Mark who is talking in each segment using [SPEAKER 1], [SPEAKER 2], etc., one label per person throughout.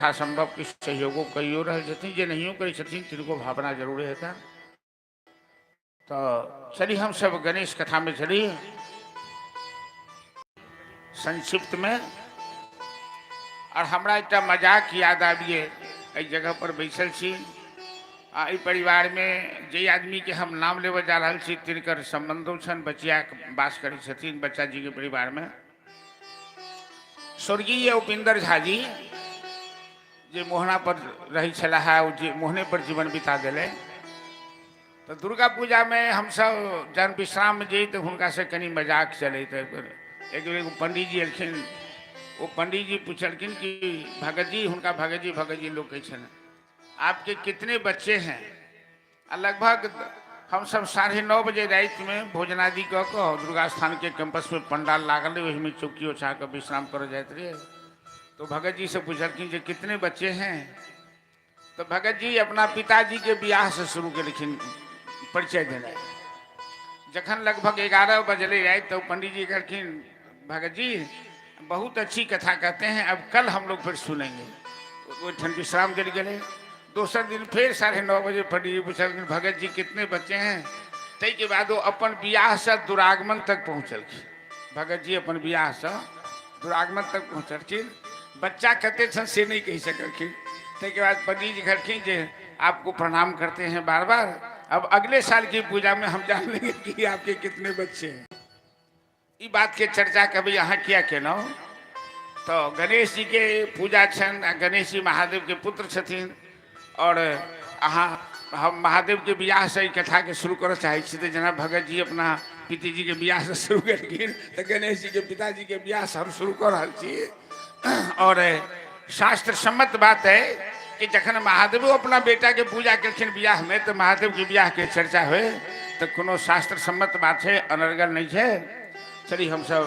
[SPEAKER 1] यथासंभव किछु सहयोगो कइयो रहल छथिन, जे नहियो करै छथिन तिनको भावना जरूर हेतनि। तऽ चली हमसभ गणेश कथामे चली संक्षिप्तमे। आओर हमरा एकटा मजाक याद आबि गेल। एहि जगह पर बैसल छी आ एहि परिवारमे जाहि आदमीके हम नाम लेबऽ जा रहल छी तिनकर सम्बन्धो छनि, बचिया वास करै छथिन बच्चा जीके परिवारमे, स्वर्गीय उपेंद्र झा जी, जे मोहना पर रहै छलाह, ओ जे मोहने पर जीवन बिता देलै। तऽ दुर्गा पूजामे हमसभ जहन विश्राममे जइ तऽ हुनकासँ कनि मजाक चलैत। एक बेर एगो पंडीजी एलखिन, ओ पंडीजी पुछलखिन कि भगत जी, हुनका भगत जी भगत जी लोक कहै छनि, आपके कितने बच्चे हैं? आ लगभग हमसभ 9:30 बजे रातिमे भोजनादि कऽ कऽ दुर्गा स्थानके कैंपसमे पंडाल लागल रहै, ओहिमे चौकी ओछा कऽ विश्राम करऽ जाइत रहियै। तो भगत जी से पुछलखिन जे कितने बच्चे हैं? तो भगत जी अपना पिताजी के बियाह से शुरू केलखिन परिचय देनाइ। जखन लगभग 11 बजले राति तो पंडित जी कहलखिन, भगत जी बहुत अच्छी कथा कहते हैं, अब कल हम लोग फिर सुनेंगे। ओहिठाम विश्राम देल गेलै। दोसर दिन फेर 9:30 बजे पंडित जी पुछलखिन, भगत जी कितने बच्चे हैं? ताहिके बाद ओ अपन बियाहसँ दुरागमन तक पहुँचलखिन। भगत जी अपन बियाहसँ दुरागमन तक पहुँचलखिन, बच्चा कते छनि से नहि कहि सकलखिन। ताहिके बाद पंडित जी कहलखिन जे आपको प्रणाम करते हैं बार बार, अब अगले साल की पूजा में हम जान लेंगे कि आपके कितने बच्चे हैं। ई बातके चर्चा कभी अहाँ किया केलहुँ? तऽ गणेश जीके पूजा छनि आ गणेश जी महादेवके पुत्र छथिन आओर अहाँ हम महादेवके बियाहसँ ई कथाके शुरू करऽ चाहै छी। तऽ जेना भगत जी अपना पितीजीके बियाहसँ शुरू केलखिन, तऽ गणेश जीके पिताजीके बियाहसँ हम शुरू कऽ रहल छी। आओर शास्त्र सम्मत बात है कि जखन महादेवो अपना बेटाके पूजा केलखिन बियाहमे, तऽ महादेवके बियाहके चर्चा होइ तऽ कोनो शास्त्र सम्मत बात छै, अनर्गल नहि छै। चली हमसब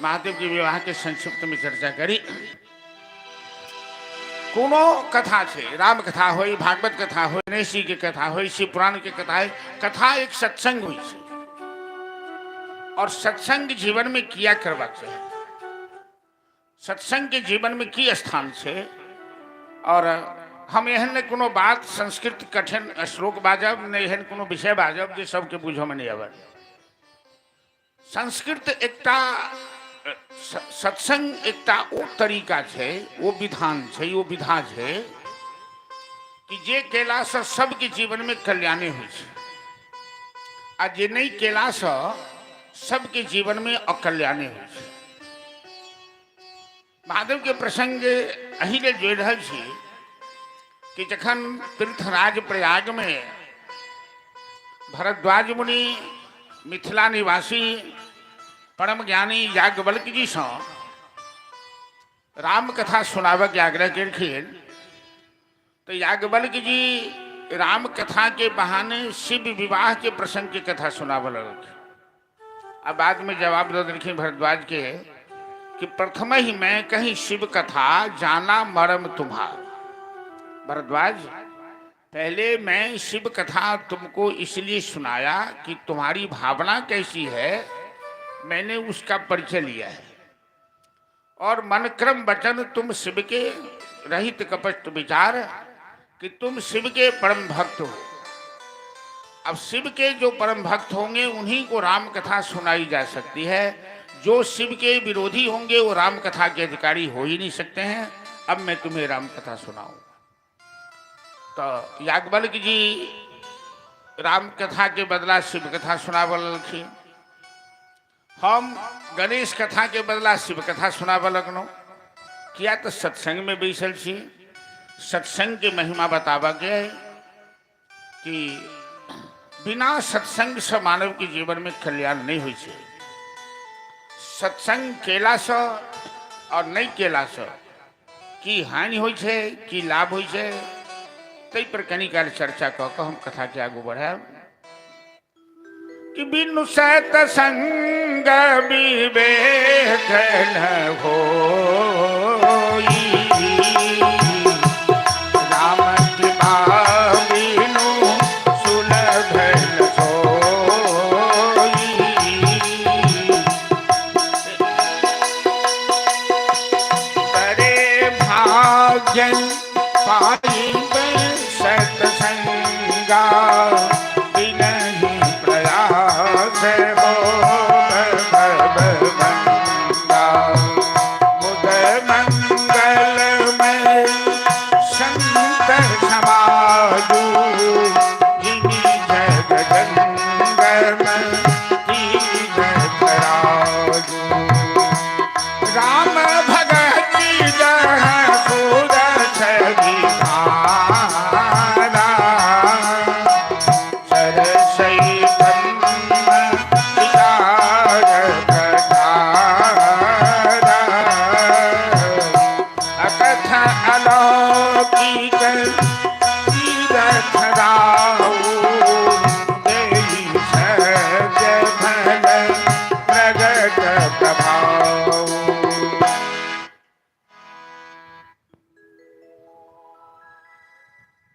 [SPEAKER 1] महादेवके विवाहके संक्षिप्तमे चर्चा करी। कोनो कथा छै, राम कथा होइ, भागवत कथा होइ, गणेश जी के कथा होइ, शिव पुराण के कथा होइ, कथा एक सत्संग होइ छै। और सत्संग जीवन में किया करबाक चाही, सत्संग के जीवन में की स्थान छै? और हम एहन नहि कोनो बात संस्कृत कठिन श्लोक बाजब, नहि एहन कोनो विषय बाजब जे सबके बुझऽमे नहि आबत। संस्कृत एकटा सत्संग एकटा ओ तरीका छै, ओ विधान छै, ओ विधा छै कि जे केलासँ सबके जीवनमे कल्याणे होइ छै आ जे नहि केलासँ सबके जीवनमे अकल्याणे होइ छै। महादेवके प्रसंग एहि लेल जोड़ि रहल छी कि जखन तीर्थराज प्रयागमे भरद्वाज मुनि मिथिला निवासी परम ज्ञानी याज्ञवल्क्य जी सँ राम कथा सुनाबऽके आग्रह केलखिन, तऽ याज्ञवल्क्य जी राम कथा के बहाने शिव विवाह के प्रसंग के कथा सुनाबऽ लगलखिन आ बाद में जवाब दऽ देलखिन भरद्वाज के कि प्रथम ही मैं कहीं शिव कथा जाना मरम तुम्हार। भरद्वाज, पहले मैं शिव कथा तुमको इसलिए सुनाया कि तुम्हारी भावना कैसी है, मैंने उसका परिचय लिया है और मनक्रम वचन तुम शिव के रहित कपट विचार कि तुम शिव के परम भक्त हो। अब शिव के जो परम भक्त होंगे उन्हीं को राम कथा सुनाई जा सकती है। जो शिव के विरोधी होंगे वो राम कथा के अधिकारी हो ही नहीं सकते हैं। अब मैं तुम्हें राम कथा सुनाऊंगा। तो याज्ञवल्क्य जी राम कथा के बदला शिव कथा सुनाबऽ लगलखिन। हम गणेश कथा के बदला शिव कथा सुनाबऽ लगलहुँ। किया? तऽ सत्संगमे बैसल छी, सत्संगके महिमा बताबऽके है कि बिना सत्संगसँ मानवके जीवनमे कल्याण नहि होइ छै। सत्संग केलासँ आओर नहि केलासँ की हानि होइ छै, की लाभ होइ छै, ताहि पर कनी काल चर्चा कऽ कऽ हम कथाके आगू बढ़ायब कि बिनु सत्संग विवेक न होई, राम कृपा बिनु सुलभ न सोई। बड़े भाग्य पाइब सत्संगा बिनहि प्रयास हो भव भंगा। मुद मंगलमय संत समाजू जिनि जग जंगम तीर्थ राजू। राम भगत जह सुर छवि सरसई ब्रह्म विचार कथारा। अकथ अलौकिक तीरथ राऊ देई सत्य फल प्रगट प्रभाऊ।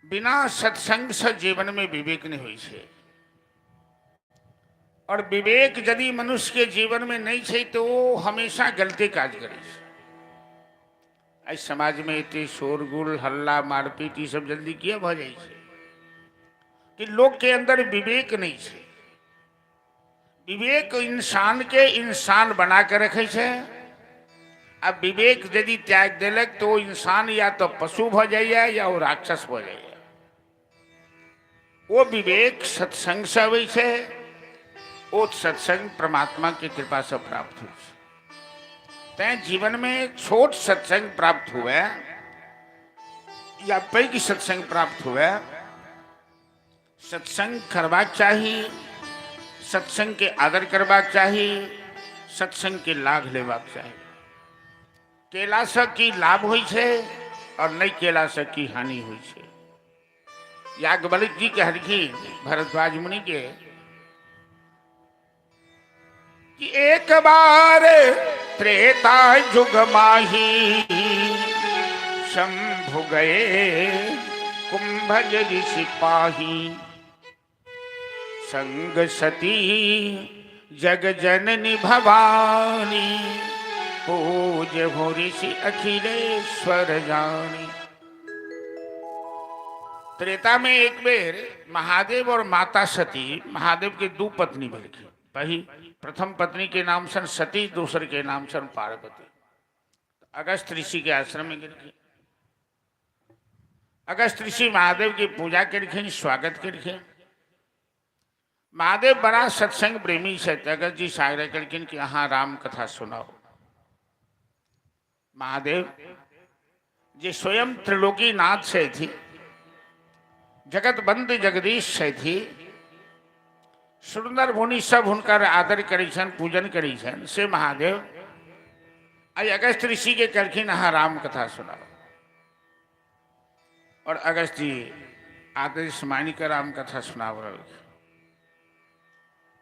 [SPEAKER 1] बिना सत्संग से जीवन में विवेक नहीं होइ छै। और विवेक यदि मनुष्य के जीवन में नहीं छै तो ओ हमेशा गलती काज करै छै। एहि समाजमे एते शोरगुल, हल्ला, मारपीट, ई सब जल्दी किया भऽ जाइ छै? कि लोक के अंदर विवेक नहीं छै। विवेक इंसान के इंसान बना के रखै छै। आ विवेक यदि त्याग देलक तो ओ इंसान या तो पशु भऽ जाइए या ओ राक्षस भऽ जाइए। ओ विवेक सत्संग से अबै छै। ओ सत्संग परमात्मा के कृपा से प्राप्त होइ छै। तैं जीवन में छोट सत्संग प्राप्त हुए या पैघ सत्संग प्राप्त हुए, सत्संग करबाक चाही, सत्संग के आदर करबाक चाही, सत्संग के लाभ लेबाक चाही। केलासँ की लाभ होइ छै और नहि केलासँ की हानि होइ छै? याज्ञवल्क्य जी कहलखिन भरद्वाज मुनि के कि एक बार त्रेता युग माही शंभु गए कुंभज ऋषि पाही। संग सती जग जननी भवानी पूज हो ऋषि अखिलेश्वर जानी। त्रेता में एक बेर महादेव और माता सती, महादेव के दू पत्नी भेलखिन। पही प्रथम पत्नी के नाम सन सती, दूसर के नाम सन पार्वती। अगस्त ऋषि के आश्रम में गेलखिन। अगस्त ऋषि महादेव की पूजा केलखिन, स्वागत केलखिन। महादेव बड़ा सत्संग प्रेमी छथि। अगस्त जी सागर केलखिन कि अहाँ राम कथा सुनाओ। महादेव जे स्वयं त्रिलोकीनाथ छथि, जगत बंद जगदीश छथि, सुन्दर मुनि सब हुनकर आदर करै छनि, पूजन करै छनि, से महादेव आइ अगस्त ऋषि के कहलखिन अहाँ राम कथा सुनाओ। और अगस्त जी आदेश मानि कऽ राम कथा सुनाब रहलखिन।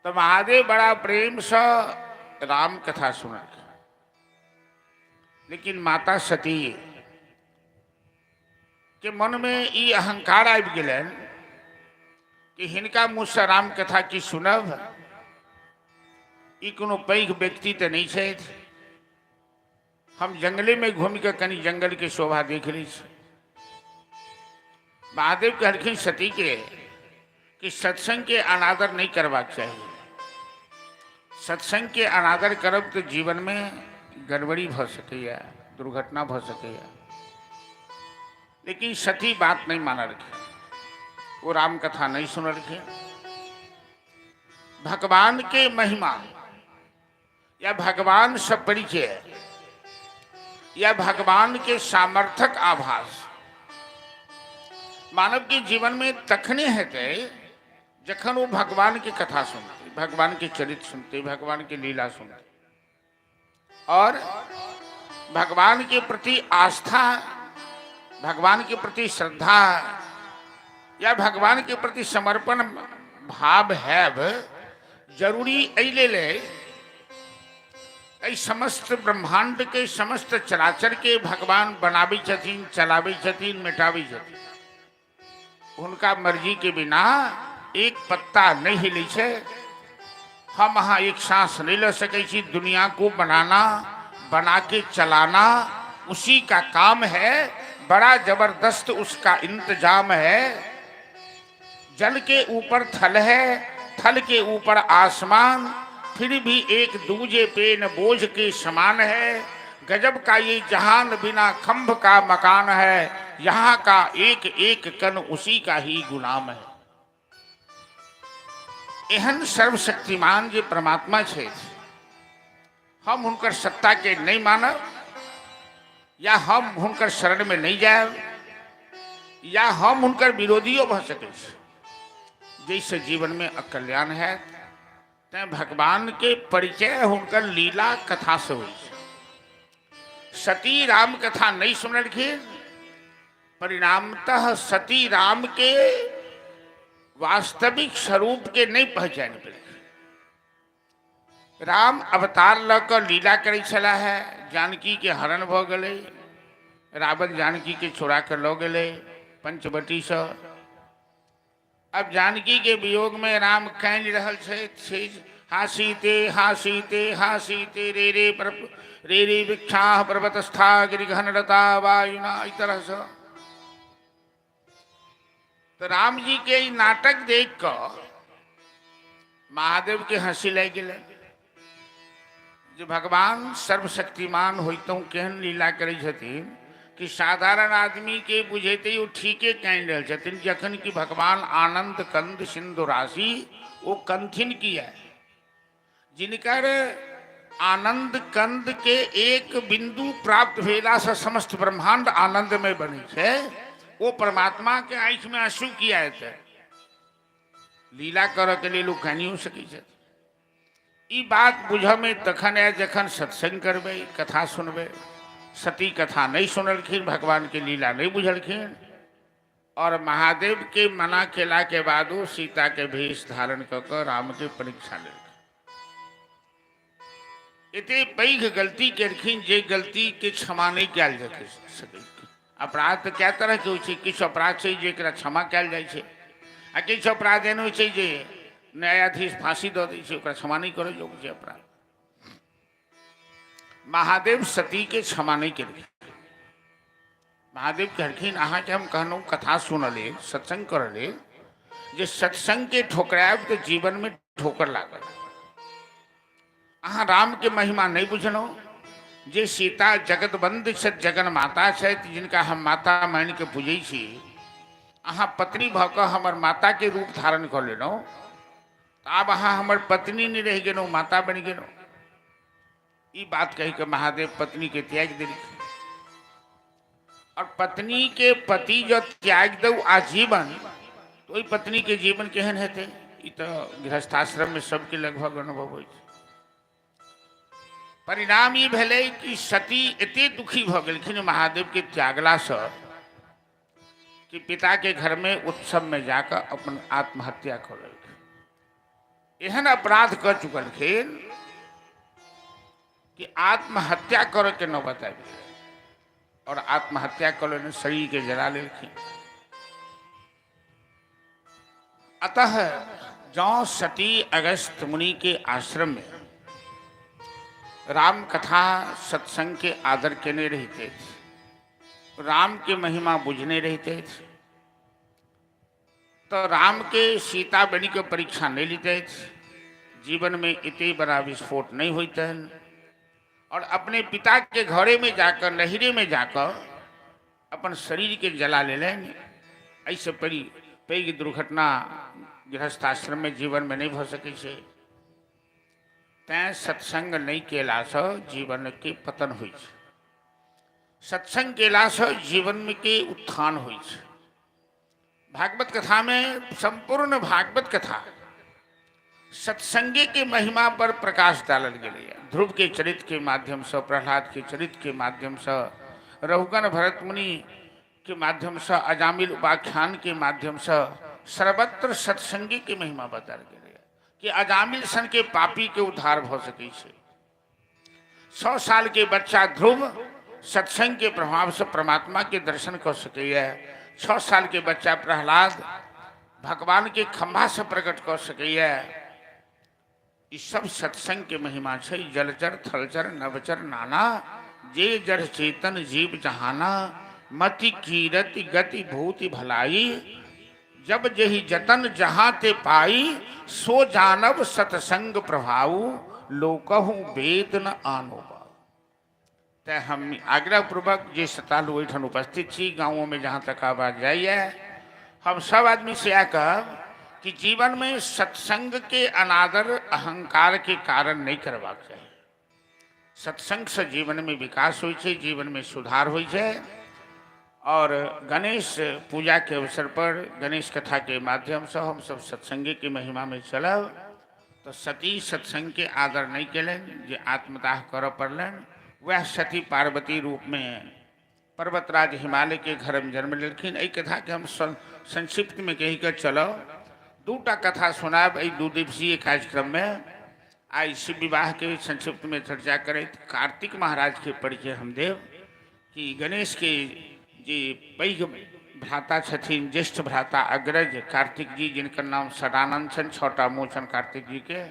[SPEAKER 1] तऽ महादेव बड़ा प्रेमसँ राम कथा सुनलखिन। लेकिन माता सती के मनमे ई अहंकार आबि गेलनि कि हिनका मुँहसँ राम कथा की सुनब, ई कोनो पैघ व्यक्ति तऽ नहि छथि, हम जंगलेमे घूमि कऽ कनि जंगलके शोभा देख लै छी। महादेव कहलखिन सती के कि सत्संग के अनादर नहीं करबाक चाही। सत्संग के अनादर करब तऽ जीवन में गड़बड़ी भऽ सकैए, दुर्घटना भऽ सकैए। लेकिन सती बात नहीं मानलखिन, वो राम कथा नहीं सुनलखिन। भगवान के महिमा या भगवान से परिचय या भगवान के सामर्थ्यक आभास मानव के जीवन में तखने हेतै जखन वो भगवान के कथा सुनते, भगवान के चरित्र सुनते, भगवान के लीला सुनते और भगवान के प्रति आस्था, भगवान के प्रति श्रद्धा या भगवान के प्रति समर्पण भाव है जरूरी। एहि लेल एहि समस्त ब्रह्मांड के, समस्त चराचर के भगवान बनाबै छथिन, चलाबै छथिन, मिटाबै छथिन। हुनका मर्जी के बिना एक पत्ता नहीं हिलै छै। हम अहाँ एक सांस नहीं ल सकै छी। दुनिया को बनाना, बना के चलाना उसी का काम है। बड़ा जबरदस्त उसका इंतजाम है। जल के ऊपर थल है, थल के ऊपर आसमान, फिर भी एक दूजे पे न बोझ के समान है। गजब का ये जहान बिना खंभ का मकान है, यहाँ का एक एक कण उसी का ही गुलाम है। एहन सर्वशक्तिमान जे परमात्मा छथि, हम हुनकर सत्ता के नहीं मानब, या हम हुनकर शरण में नहीं जायब, या हम हुनकर विरोधियो भऽ सकै छी, जाहिसँ जीवनमे अकल्याण हैत। तैँ भगवानके परिचय हुनकर लीला कथासँ होइ छै। सती राम कथा नहि सुनलखिन, परिणामतः सती राम के वास्तविक स्वरूप के नहि पहचानि पेलखिन। राम अवतार लऽ कऽ लीला करै छलाह है, जानकी के हरण भऽ गेलै, रावण जानकी के चोरा कऽ लऽ गेलै पंचवटीसँ। अब जानकी के वियोग में राम कानि रहल छथि, हा सीते हा सीते हा सीते रे रे पर रे रे वृक्षा पर्वतस्था गिरिघन लता वायुना, एहि तरहसँ। तऽ राम जी के ई नाटक देख कऽ महादेव के हंसी लागि गेलै जे भगवान सर्वशक्तिमान होइतहुँ केहन लीला करै छथिन कि साधारण आदमी के बुझेतै ओ ठीके कानि रहल छथिन, जखन कि भगवान आनंद कंद सिंधु राशि ओ कंथिन किया, जिनकर आनंद कंद के एक बिंदु प्राप्त भेलासँ समस्त ब्रह्मांड आनंदमय बनै छै, ओ परमात्मा के आँखि में आंसू किया एतै? लीला करऽ के लेल ओ कानियो सकै छथि। ई बात बुझऽमे तखन आयत जखन सत्संग करबै, कथा सुनबै। सती कथा नहि सुनलखिन, भगवानके लीला नहि बुझलखिन, और महादेव के मना केला के बादो सीता के भेष धारण कऽ कऽ राम के परीक्षा लेलखिन। एते पैघ गलती केलखिन जे गलती के क्षमा नहि कयल जा सकै। अपराध तऽ कए तरहके होइ छै, किछु अपराध छै जेकरा क्षमा कयल जाइ छै, आ किछु अपराध एहन होइ छै जे न्यायाधीश फांसी दऽ दै छै, ओकरा क्षमा नहि करय योग्य छै अपराध। महादेव सती के क्षमा नहि केलखिन। महादेव कहलखिन अहाँके हम कहलहुँ कथा सुनऽ लेल, सत्संग करऽ लेल, जे सत्संगके ठोकरायब तऽ जीवनमे ठोकर लागल। अहाँ रामके महिमा नहि बुझलहुँ, जे सीता जगतबंद छथि, जगन माता छथि, जिनका हम माता मानि कऽ पूजै छी, अहाँ पत्नी भऽ कऽ हमर माताके रूप धारण कऽ लेलहुँ, आब अहाँ हमर पत्नी नहि रहि गेलहुँ, माता बनि गेलहुँ। ई बात कहि कऽ महादेव पत्नी के त्याग देलखिन। और पत्नी के पति जब त्याग दू आजीवन, तो ओहि पत्नी के जीवन केहन हेतै? ई तऽ गृहस्थाश्रम में सबके लगभग अनुभव होइ छै। परिणाम ई भेलै कि सती एते दुखी भऽ गेलखिन महादेव के त्यागलासँ कि पिता के घर में उत्सव में जाकऽ अपन आत्महत्या कऽ लेलखिन। एहन अपराध कऽ चुकलखिन कि आत्महत्या करऽ के नौबत आबि गेलै और आत्महत्या कऽ लेने शरीर के जरा लेलखिन। अतः जँ सती अगस्त मुनि के आश्रम में राम कथा सत्संग के आदर केने रहिते, राम के महिमा बुझने रहिते, तऽ रामके सीता बनि कऽ परीक्षा नहि लितथि, जीवनमे एते बड़ा विस्फोट नहि होइतनि, और अपने पिताके घरेमे जाकऽ, नैहरेमे जाकऽ अपन शरीरके जला लेलनि। एहिसँ पैघ पैघ दुर्घटना गृहस्थाश्रममे जीवनमे नहि भऽ सकै छै। तैँ सत्संग नहि केलासँ जीवनके पतन होइ छै, सत्संग केलासँ जीवनके उत्थान होइ छै। भागवत कथा में संपूर्ण भागवत कथा सत्संगे के महिमा पर प्रकाश डालल गेलैए। ध्रुव के चरित्र के माध्यम से, प्रहलाद के चरित्र के माध्यम से, रघुगण भरत मुनि के माध्यम से, अजामिल उपाख्यान के माध्यम से सर्वत्र सत्संगे के महिमा बतायल गेलैए कि अजामिल सन के पापी के उद्धार भऽ सकै छै। 100 साल के बच्चा ध्रुव सत्संग के प्रभाव से परमात्मा के दर्शन कर सकैए। 6 साल के बच्चा प्रहलाद भगवान के खंभा से प्रकट कर सकैए। ई सब सत्संग के महिमा छै। जलचर थलचर नभचर नाना, जे जड़ चेतन जीव जहाना, मति कीरति गति भूति भलाई, जब जही जतन जहां ते पाई, सो जानब सतसंग प्रभाऊ, लोकहु वेद न आनो बाऊ। तें हम आग्रहपूर्वक जे श्रद्धालु ओहिठाम उपस्थित छी, गाँवों में जहाँ तक आवाज जाइए, हम सब आदमी से यह कहब कि जीवन में सत्संग के अनादर अहंकार के कारण नहीं करबाक चाही। सत्संग से जीवन में विकास होइ छै, जीवन में सुधार होइ छै। और गणेश पूजा के अवसर पर गणेश कथा के माध्यम से हम सब सत्संगे के महिमा में चलब। तो सती सत्संग के आदर नहीं केलनि, जे आत्मदाह करऽ पड़लनि। वएह सती पार्वती रूप में पर्वतराज हिमालय के घर में जन्म लेलखिन। एहि कथा के हम संक्षिप्त में कहि कऽ चलब। दूटा कथा सुनायब एहि 2 दिवसीय कार्यक्रम में। आइ शिव विवाह के संक्षिप्त में चर्चा करैत कार्तिक महाराज के परिचय हम देब कि गणेश के जे पैघ भ्राता छथिन, ज्येष्ठ भ्राता अग्रज कार्तिक जी, जिनकर नाम षडानंद छनि, 6टा मुँह छनि कार्तिक जी के।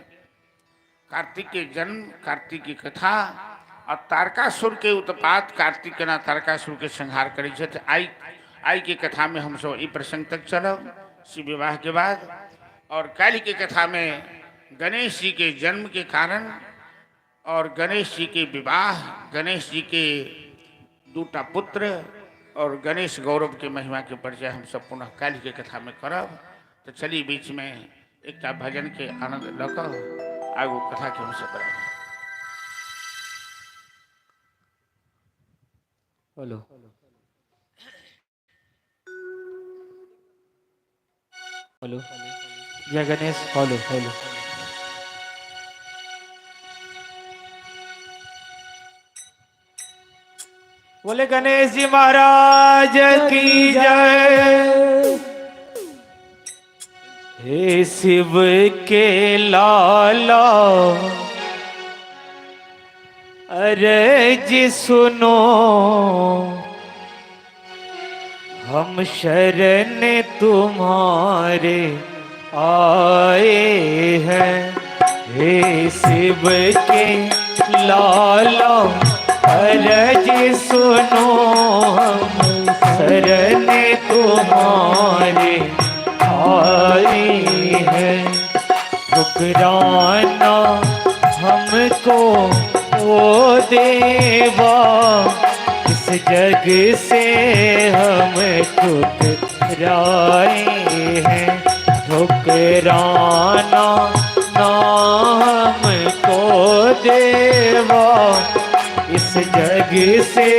[SPEAKER 1] कार्तिक के जन्म, कार्तिक की कथा और तारकासुर के उत्पात, कार्तिक केना तारकासुर के संहार करै छथि। आइ आइ के कथा में हमसब ई प्रसंग तक चलब शिव विवाह के बाद। और काल्हि के कथा में गणेश जी के जन्म के कारण और गणेश जी के विवाह, गणेश जी के दूटा पुत्र और गणेश गौरव के महिमा के परिचय हम सब पुनः काल्हि के कथा में करब। तो चलिए बीच में एकटा भजन के आनंद लऽ कऽ आगू कथा के हमसब बढ़ाएब।
[SPEAKER 2] हेलो हेलो, जय गणेश। हेलो हेलो, बोले गणेश जी महाराज की जय। हे शिव के लाला अरे जी सुनो, हम शरण तुम्हारे आए हैं। हे शिव के लाला अरज सुनो, हम शरण तुम्हारे आए हैं। ठुकराना हमको ओ देवा, इस जग से हम ठुकराए हैं। ठुकराना ना हमको देवा, इस जग से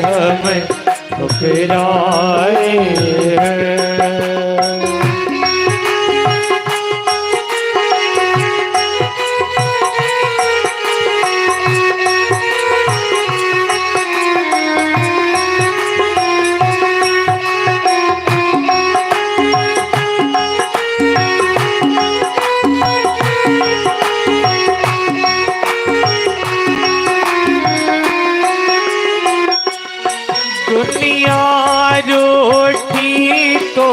[SPEAKER 2] हम ठुकराए हैं। दुनिया रूठी तो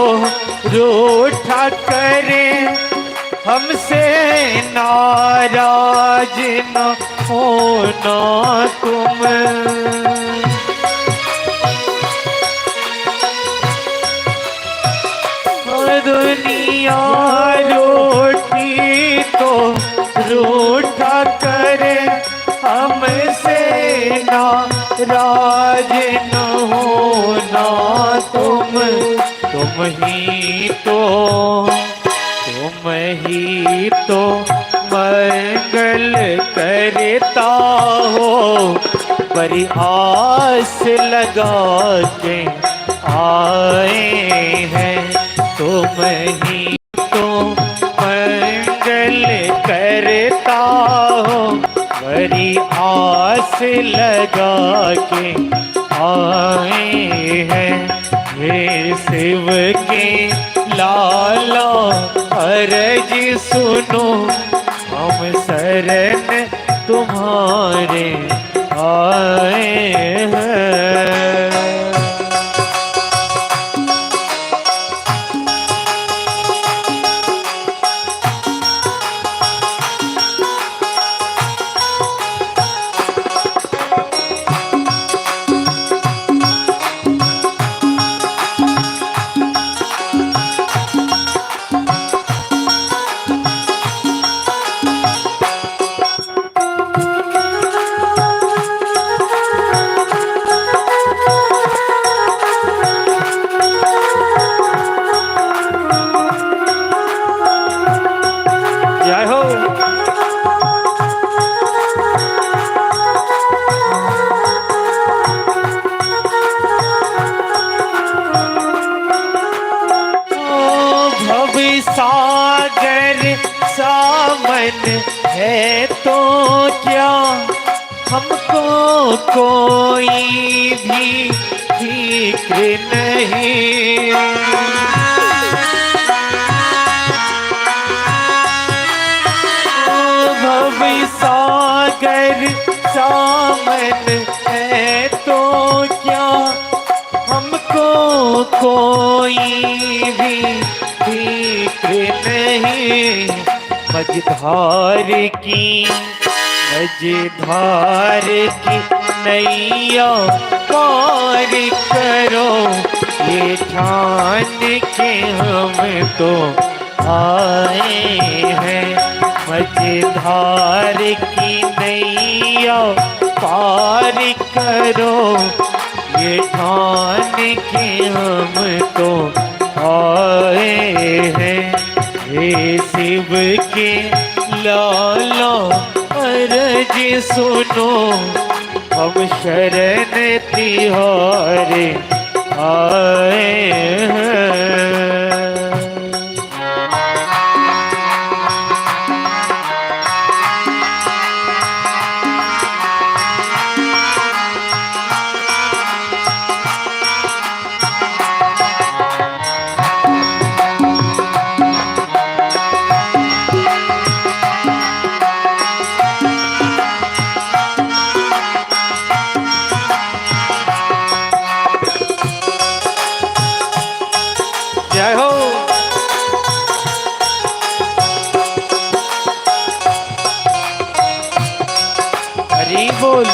[SPEAKER 2] रूठा करे, हमसे नाराज न होना तुम। दुनिया रूठी तो रूठा करे, हमसे नाराज न होना तुम। तुम ही तो, तुम ही तो मंगल करता हो, बड़ी आस लगा के आए हैं। तुम ही तो मंगल करता हो, बड़ी आस लगा के आए हैं। हे शिव के लाला अर्ज सुनो, हम शरण तुम्हारे आए हैं। सागर सामन है तो क्या हमको कोई भी फिक्र नहीं। भव सागर सामन है तो क्या हमको कोई भी फिक्र नहीं। मझधार की, मझधार की नैया पार करो, ये ठान के हम तो आए हैं। मझधार की नैया पार करो, ये ठान के हम तो आए हैं। हे शिव के लाला अर्ज सुनो, हम शरण तिहारे आए हैं। जय हो। हरि बोल।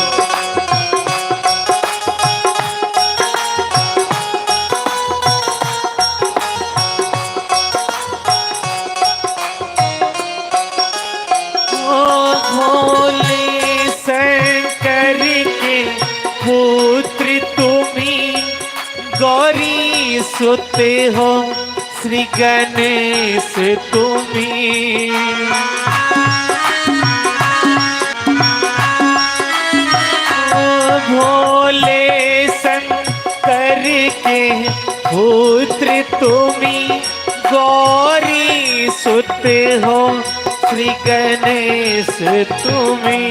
[SPEAKER 2] ओ भोले शंकर के पुत्र तुम्ही, गौरी सुते हो श्री गणेश तुम्ही। ओ भोले शंकर के पुत्र तुम्ही, गौरी सुत हो श्री गणेश तुम्ही।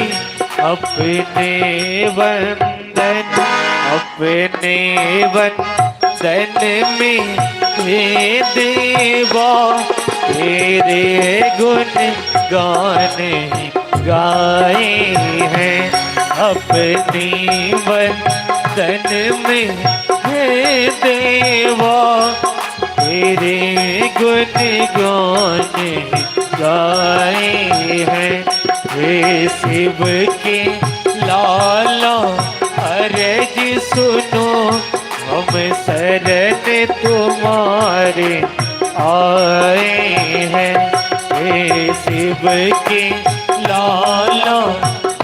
[SPEAKER 2] अपने वंदन, अपने वंदन में हे देवा, तेरे गुण गाने गाए हैं। अपनी वंदन में हे देवा, तेरे गुण गाने गाए हैं। हे शिव के लाला अर्ज सुनो, हम शरण तुम्हारे आए हैं। हे शिव के लाला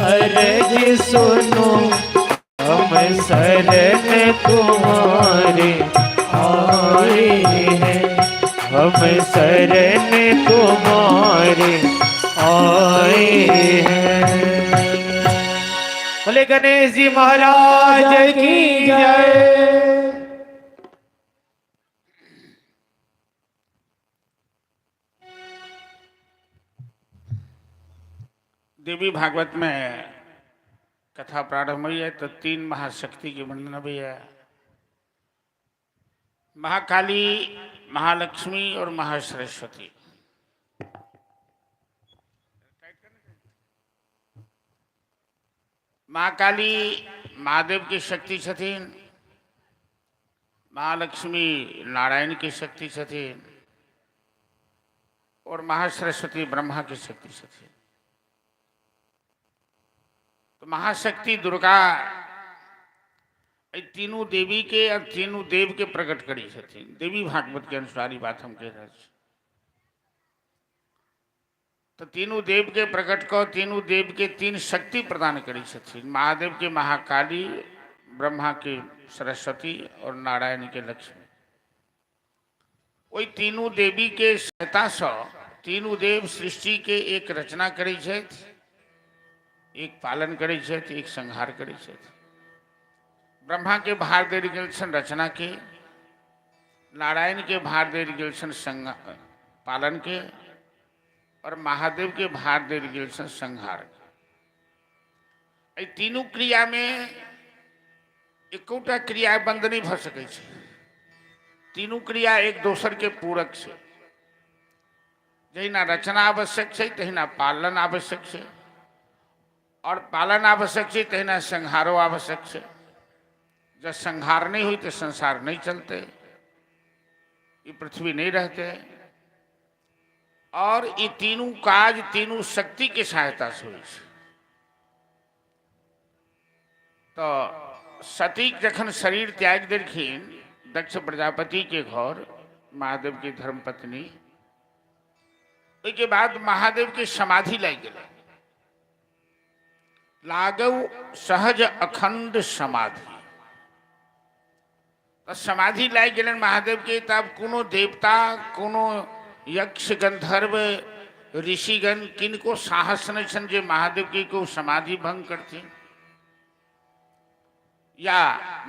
[SPEAKER 2] अर्ज सुनो, हम शरण तुम्हारे आए हैं। हम शरण तुम्हारे आए हैं। बोले गणेश जी महाराज की जय।
[SPEAKER 1] देवी भागवत में कथा प्रारंभ हुई है तो तीन महाशक्ति के वर्णन भी है, महाकाली, महालक्ष्मी और महासरस्वती। महाकाली महादेव की शक्ति छथिन, महालक्ष्मी नारायण की शक्ति छथिन और महासरस्वती ब्रह्मा की शक्ति छथिन। तो महाशक्ति दुर्गा एहि तीनू देवी के और तीनू देव के प्रकट करै छथिन। देवी भागवत के अनुसार ई बात हम कहि रहल छी। तो तीनू देव के प्रकट कऽ तीनू देव के तीन शक्ति प्रदान करै छथिन, महादेव के महाकाली, ब्रह्मा के सरस्वती और नारायण के लक्ष्मी। ओहि तीनू देवी के सहायतासँ तीनू देव सृष्टि के एक रचना करै छथि, एक पालन करै छथि, एक संहार करै छथि। ब्रह्मा के भार देल गेल छनि रचना के, नारायण के भार देल गेल छनि पालनके आओर महादेवके भार देल गेल छनि संहारके। एहि तीनू क्रियामे एकोटा क्रिया बन्द नहि भऽ सकै छै। तीनू क्रिया एक दोसरके पूरक छै। जहिना रचना आवश्यक छै तहिना पालन आवश्यक छै, आओर पालन आवश्यक छै तहिना संहारो आवश्यक छै। जब संहार नहि होइ तऽ संसार नहि चलतै, ई पृथ्वी नहि रहतै। आओर ई तीनू काज तीनू शक्तिके सहायतासँ होइ छै। तऽ सती जखन शरीर त्यागि देलखिन दक्ष प्रजापतिके घर, महादेवके धर्मपत्नी, ओहिके बाद महादेवके समाधि लागि गेलै। लागौ सहज अखंड समाधि। तऽ समाधि लागि गेलनि महादेवके, तब कोनो देवता, कोनो यक्ष गंधर्व ऋषिगण किनको साहस नहि छनि जे महादेवके को समाधि भंग करथिन या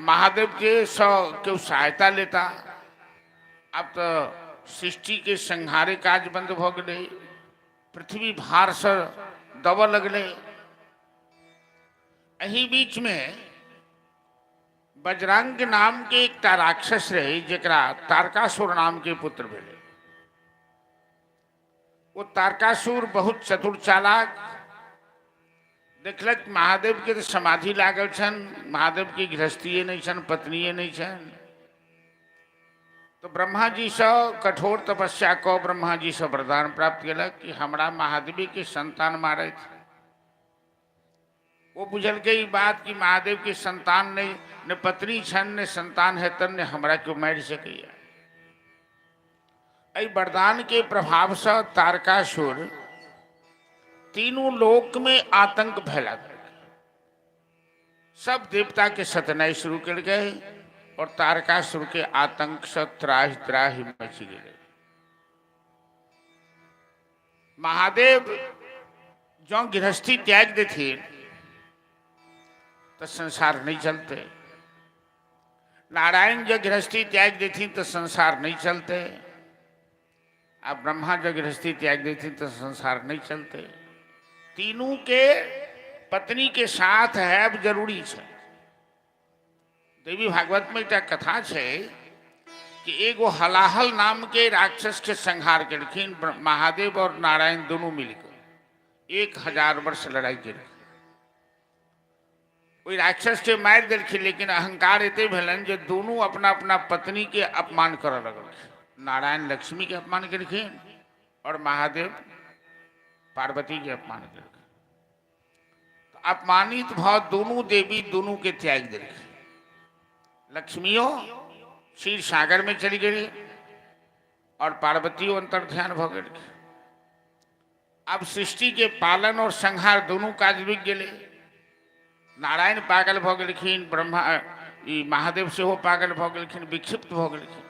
[SPEAKER 1] महादेवके सँ केओ सहायता लेता। आब तऽ सृष्टिके संहारे काज बन्द भऽ गेलै, पृथ्वी भारसँ दबऽ लगलै। एहि बीचमे बजरंग नामके एकटा राक्षस रहै जकरा तारकासुर नामके पुत्र भेलै। ओ तारकासुर बहुत चतुर चालाक देखलक महादेवके तऽ समाधि लागल छनि, महादेवके गृहस्थिए नहि छनि, पत्निए नहि छनि। तऽ ब्रह्माजीसँ कठोर तपस्या कऽ ब्रह्माजीसँ वरदान प्राप्त केलक कि हमरा महादेवीके संतान मारथि। ओ बुझलकै ई बात कि महादेवके संतान नहि, ने पत्नी छनि, ने संतान हेतनि, ने हमरा केओ मारि सकैए। एहि वरदानके प्रभावसँ तारकासुर तीनू लोकमे आतंक फैला देलकै। सब देवताके सतनाइ शुरू केलकै और तारकासुरके आतंकसँ त्राहि त्राहि मचि गेलै। महादेव जँ गृहस्थी त्यागि देथिन तऽ संसार नहि चलतै, नारायण जँ गृहस्थी त्यागि देथिन तऽ संसार नहि चलतै, आ ब्रह्मा जँ गृहस्थी त्यागि देथिन तऽ संसार नहि चलतै। तीनू के पत्नी के साथ हैब जरूरी छै। देवी भागवत में एकटा कथा छै कि एगो हलाहल नाम के राक्षस के संहार केलखिन महादेव और नारायण दोनों मिलकर 1000 वर्ष लड़ाई केलखिन। ओहि राक्षस के मारि देलखिन, लेकिन अहंकार एते भेलनि जे दोनों अपना अपना पत्नी के अपमान करऽ लगलखिन। नारायण लक्ष्मी के अपमान केलखिन और महादेव पार्वती के अपमान केलखिन। अपमानित भऽ दुनू देवी दुनू के त्यागि देलखिन। लक्ष्मियो क्षीर सागर में चलि गेली और पार्वतियो अंतर्ध्यान भऽ गेलखिन। आब सृष्टि के पालन और संहार दुनू काज रुकि गेलै। नारायण पागल भऽ गेलखिन, ब्रह्मा ई महादेव सेहो पागल भऽ गेलखिन, विक्षिप्त भऽ गेलखिन।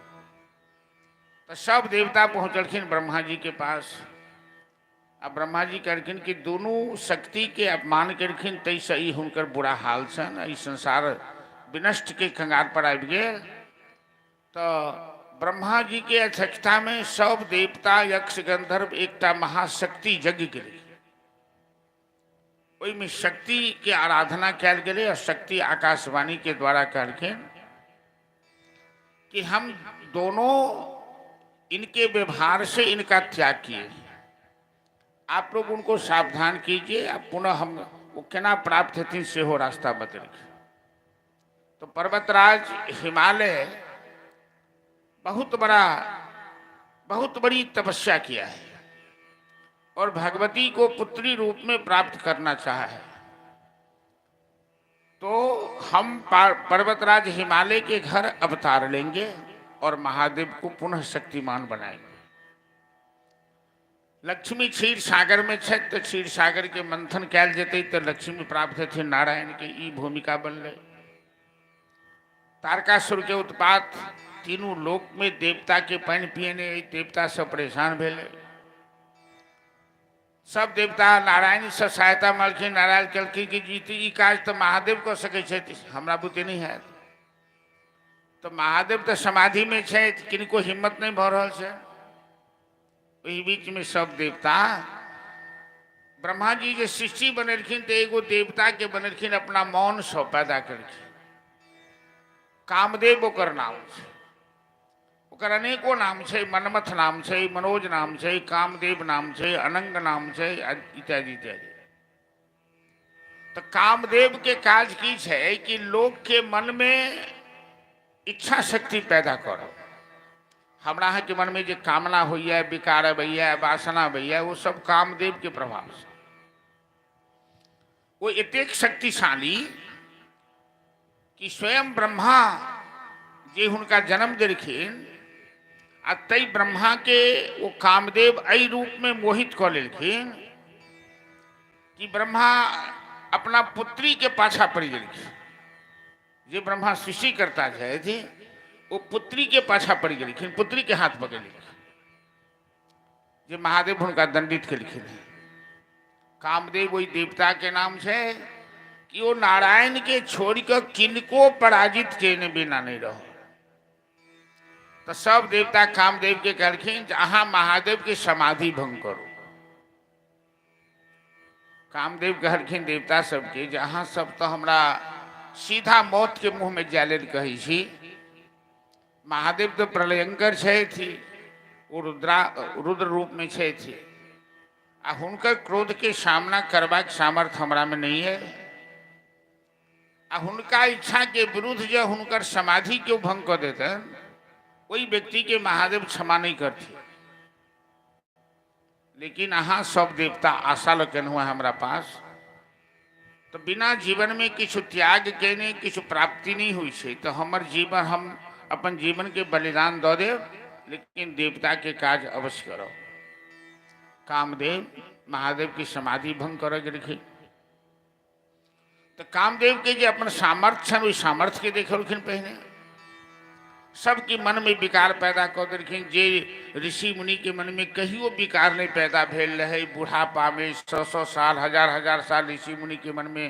[SPEAKER 1] तऽ सब देवता पहुँचलखिन ब्रह्मा जी के पास। आ ब्रह्मा जी कहलखिन कि दुनू शक्ति के अपमान केलखिन ताहिसँ ई हुनकर बुरा हाल छनि, ई संसार विनष्ट के कंगार पर आबि गेल। तऽ ब्रह्मा जी के अध्यक्षता में सब देवता यक्ष गंधर्व एकटा महाशक्ति यज्ञ केलखिन। ओहिमे शक्ति के आराधना कयल गेलै और शक्ति आकाशवाणी के द्वारा कहलखिन कि हम दोनों इनके व्यवहार से इनका त्याग किए, आप लोग उनको सावधान कीजिए, अब पुनः हम वो केना प्राप्त हेथिन सेहो रास्ता बतेलखिन। तो पर्वतराज हिमालय बहुत बड़ा बहुत बड़ी तपस्या किया है और भगवती को पुत्री रूप में प्राप्त करना चाहा है। तो हम पर्वतराज हिमालय के घर अवतार लेंगे और महादेव को पुनः शक्तिमान बनाएंगे। लक्ष्मी क्षीर सागर में छथि तो क्षीर सागर के मंथन कयल जेतै तो लक्ष्मी प्राप्त हेथिन नारायण के, ई भूमिका बनलै। तारकासुर के उत्पात तीनू लोक में देवता के पानि पियने देवता सब परेशान भेलै। सब देवता नारायण से सहायता मांगलखिन। नारायण कहलखिन कि जी ई काज तऽ महादेव कऽ सकै छथि, हमरा बुते नहि हैत। तऽ महादेव तऽ समाधिमे छथि, किनको हिम्मत नहि भऽ रहल छै। ओहि बीचमे सब देवता ब्रह्मा जी जे सृष्टि बनेलखिन तऽ एगो देवताके बनेलखिन अपना मौनसँ पैदा केलखिन। कामदेव ओकर नाम छै, ओकर अनेको नाम छै, मनमथ नाम छै, मनोज नाम छै, कामदेव नाम छै, अनंग नाम छै, इत्यादि इत्यादि। तऽ कामदेव के काज की छै कि लोक के मन में इच्छा शक्ति पैदा करब। हमरा अहाँके मनमे जे कामना होइए, विकार अबैए, वासना अबैए, ओ सब कामदेवके प्रभावसँ। ओ एतेक शक्तिशाली कि स्वयं ब्रह्मा जे हुनका जन्म देलखिन आ ताहि ब्रह्माके ओ कामदेव एहि रूपमे मोहित कऽ लेलखिन कि ब्रह्मा अपना पुत्रीके पाछा पड़ि गेलखिन। जे ब्रह्मा सृष्टिकर्ता छथि ओ पुत्रीके पाछा पड़ि गेलखिन, पुत्रीके हाथ पकड़ि लेलखिन, जे महादेव हुनका दंडित केलखिन हेँ। कामदेव ओहि देवताके नाम छै कि ओ नारायणके छोड़ि कऽ किनको पराजित केने बिना नहि रह। तऽ सब देवता कामदेवके कहलखिन जे अहाँ महादेवके समाधि भंग करू। कामदेव कहलखिन देवता सबके जे अहाँ सब तऽ हमरा सीधा मौतके मुँहमे जाय लेल कहै छी। महादेव तऽ प्रलयंकर छथि, ओ रुद्र रूपमे छथि आ हुनकर क्रोधके सामना करबाक सामर्थ्य हमरामे नहि है आ हुनका इच्छाके विरुद्ध जे हुनकर समाधि केओ भंग कऽ देतनि ओहि व्यक्तिके महादेव क्षमा नहि करथिन। लेकिन अहाँ सब देवता आशा लऽ केलहुँ हँ हमरा पास, तऽ बिना जीवनमे किछु त्याग केने किछु प्राप्ति नहि होइ छै, तऽ हमर जीवन हम अपन जीवनके बलिदान दऽ देब, लेकिन देवताके काज अवश्य करब। कामदेव महादेवके समाधि भंग करऽ गेलखिन तऽ कामदेवके जे अपन सामर्थ्य छनि ओहि सामर्थ्यके देखलखिन। पहिने सबके मनमे विकार पैदा कऽ देलखिन। जे ऋषि मुनिके मनमे कहियो विकार नहि पैदा भेल रहै, बुढ़ापामे सौ सौ साल हजार हजार साल ऋषि मुनिके मनमे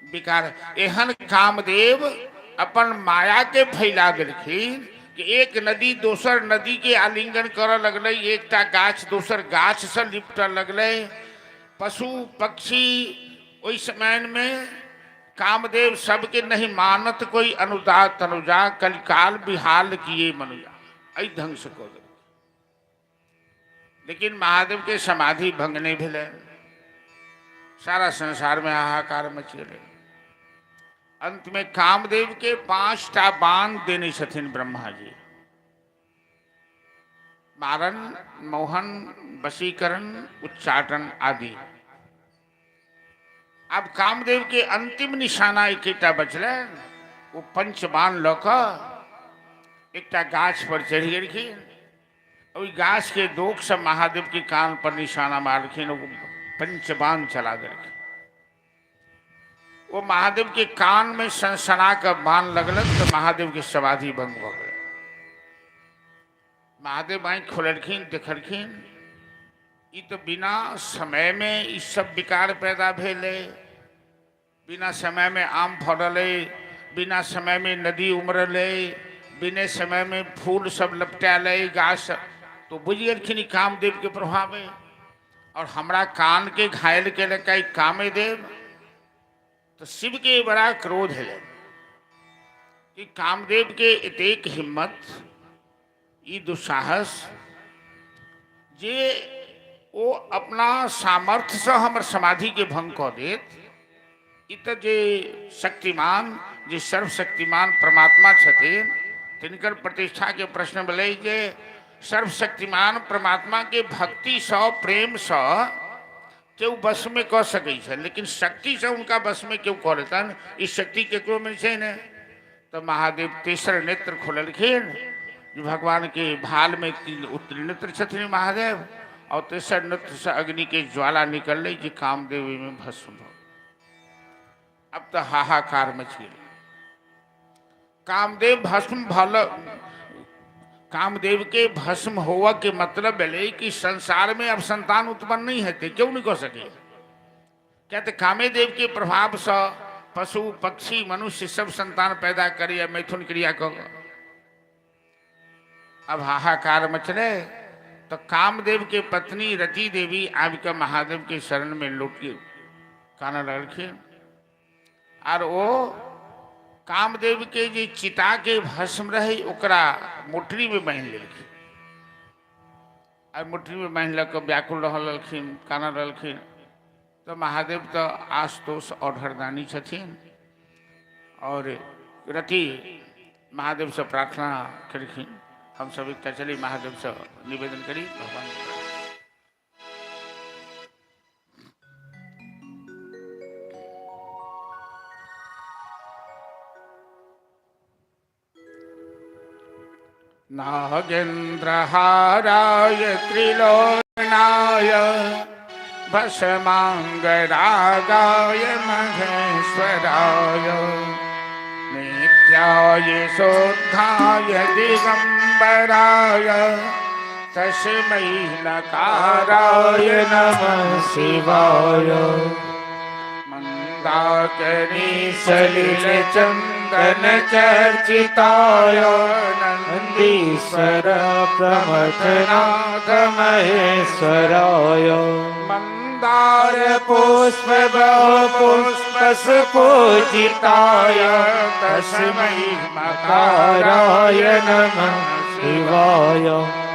[SPEAKER 1] विकार, एहन कामदेव अपन मायाके फैला देलखिन कि एक नदी दोसर नदीके आलिंगन करऽ लगलै, एकटा गाछ दोसर गाछसँ लिपटऽ लगलै, पशु पक्षी ओहि समयमे कामदेव सबके नहीं मानत कोई अनुदा तनुजा, कलिकाल बिहाल किए मनुजा, एहि ढंग से कऽ देलक। लेकिन महादेव के समाधि भंग नहीं भेलै, सारा संसार में हाहाकार मच गेलै। अंत में कामदेव के 5टा बाण देने छथिन ब्रह्मा जी, मारन, मोहन, वशीकरण, उच्चाटन आदि। आब कामदेव के अंतिम निशाना एकेटा बचलै, ओ पंचबाण लऽ कऽ एकटा गाछ पर चढ़ि गेलखिन। ओहि गाछ के दोख से महादेव के कान पर निशाना मारलखिन, ओ पंचबाण चला देलखिन। ओ महादेव के कान में सनसना कऽ बाण लगलक तऽ महादेव के समाधि भंग भऽ गेलै। महादेव आँखि खोललखिन, देखलखिन ई तऽ बिना समय में ई सब विकार पैदा भेलै, बिना समय में आम फड़लै, बिना समय में नदी उमड़लै, बिना समय में फूल सब लपटायल गाछ, तो बुझि गेलखिन ई कामदेव के प्रभाव है और हमरा कान के घायल केलक ई कामेदेव। तो शिव के बड़ा क्रोध है कि कामदेव के एतेक हिम्मत, ई दुस्साहस जे ओ अपना सामर्थ्यसँ हमर समाधिके भंग कऽ देत। ई तऽ जे शक्तिमान, जे सर्वशक्तिमान परमात्मा छथिन तिनकर प्रतिष्ठाके प्रश्न भेलै जे सर्वशक्तिमान परमात्माके भक्तिसँ प्रेमसँ केओ वशमे कऽ सकै छै, लेकिन शक्तिसँ हुनका वशमे केओ कऽ लेतनि ई शक्ति केकरोमे छै नहि। तऽ महादेव तेसर नेत्र खोललखिन, जे भगवानके भालमे त्रिनेत्र छथिन महादेव, और तेसर नेत्रसँ अग्निके ज्वाला निकललै जे कामदेव ओहिमे भस्म भऽ गेल। अब तऽ हाहाकार मचि गेलै। कामदेव भस्म भल, कामदेव के भस्म होवा के मतलब भेलै कि संसार में अब संतान उत्पन्न नहीं हेतै, क्यों नहीं कऽ सकै। क्या तऽ कामेदेव के प्रभाव से पशु पक्षी मनुष्य सब संतान पैदा करैया मैथुन क्रिया कऽ कऽ। अब हाहाकार मचलै। तऽ कामदेव के पत्नी रति देवी आबि कऽ महादेव के शरण में लौट कानऽ लगलखिन। आर ओ कामदेव के जे चिता के भस्म रहे ओकरा मोटरी में बान्हि लेलखिन। आर मोटरी में बान्हि लऽ कऽ व्याकुल रहऽ लगलखिन, कानऽ लगलखिन। तऽ महादेव तऽ आशुतोष औढरदानी छथिन और रति महादेव से प्रार्थना केलखिन। हम सब एकटा चली महादेव से निवेदन करी भगवान। नागेन्द्रहाराय त्रिलोचनाय भस्मांगरागाय महेश्वराय नित्याय शुद्धाय दिगंबराय तस्मै नकाराय नमः शिवाय। मंदाकिनी सलिल चंदन चर्चिताय नंदीश्वर प्रमथनाथ महेश्वराय मंदार पुष्प बहु पुष्प सुपूजिताय तस्मै मकाराय नमः शिवाय।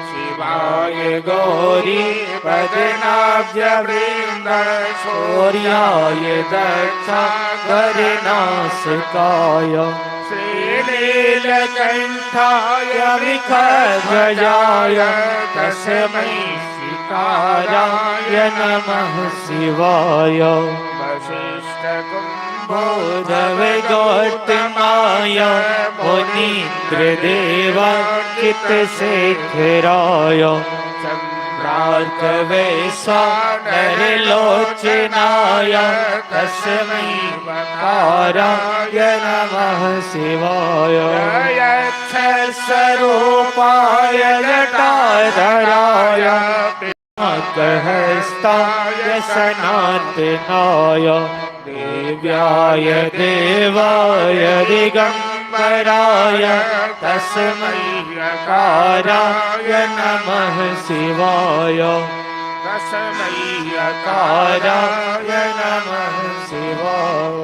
[SPEAKER 1] शिवाय गौरी पद्मनाभ्य वृंद शौर्याय दक्षाधरनाशकाय श्रीनीलकण्ठाय वृखध्वजाय तस्मै शिकाराय नमः शिवाय। वशिष्ठ कुम्भोधव गौतमाय मुनीन्द्र देवार्चित शेखराय चंद्रार्क वैश्वानरलोचनाय तस्मै वकाराय नमः शिवाय। स्वरूपाय जटाधराय हस्ताय सनातनाय देव्याय देवाय दिगंबराय तस्मै काराय नमः शिवाय। तस्मै काराय नमः शिवाय।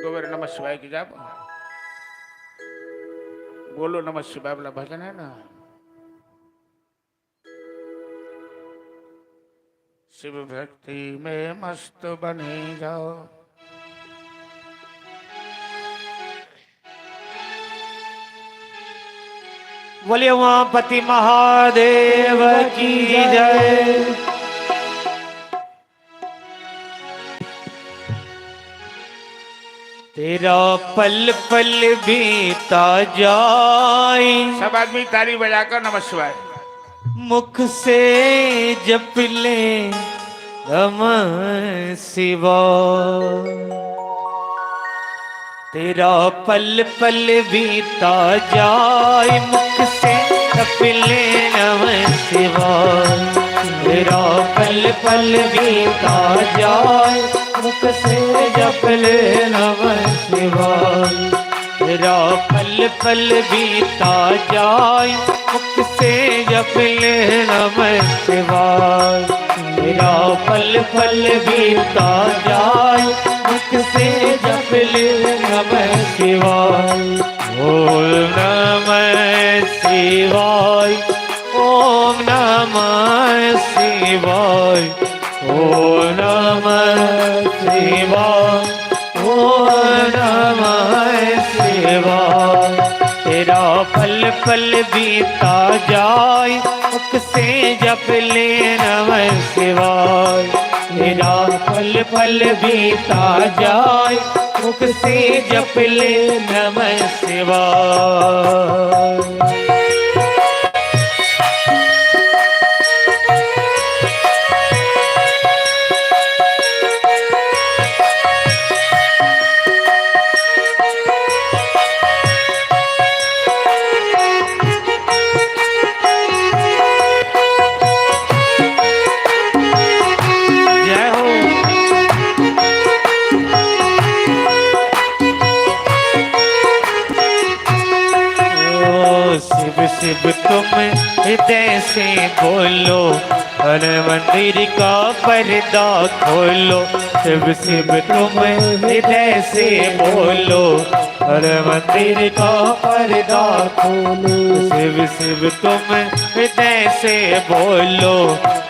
[SPEAKER 1] दो बार नमः शिवाय की जाप बोलो। नमः शिवाय वाला भजन है ना। शिव भक्ति में मस्त बने जाओ।
[SPEAKER 2] बोलिए उमापति महादेव की जय। तेरा पल पल बीता जाए।
[SPEAKER 1] सब आदमी ताली बजाकर नमः शिवाय।
[SPEAKER 2] मुख से जप ले नमः शिवाय। तेरा पल पल बीता जाए, मुख से जप ले नमः शिवाय। तेरा पल पल बीता जाए, मुख से जप ले नमः शिवाय। तेरा पल पल बीता जाए, मुख से जप ले नमः शिवाय। तेरा पल पल बीता जाए, मुख से जप ले नमः शिवाय। ओम नमः शिवाय, ओम नमः शिवाय, ओम नमः शिवाय, ओम नमः शिवाय। तेरा पल पल बीता जाए, मुख से जप ले नमः शिवाय। तेरा पल पल बीता जाए, मुख से जप ले नमः शिवाय। जय हो। ओ शिव शिव तुम हृदय से बोलो, हर मंदिर का पर्दा खोलो। शिव शिव तुम हृदय से बोलो, हर मंदिर का पर्दा खोलो। शिव शिव तुम हृदय से बोलो,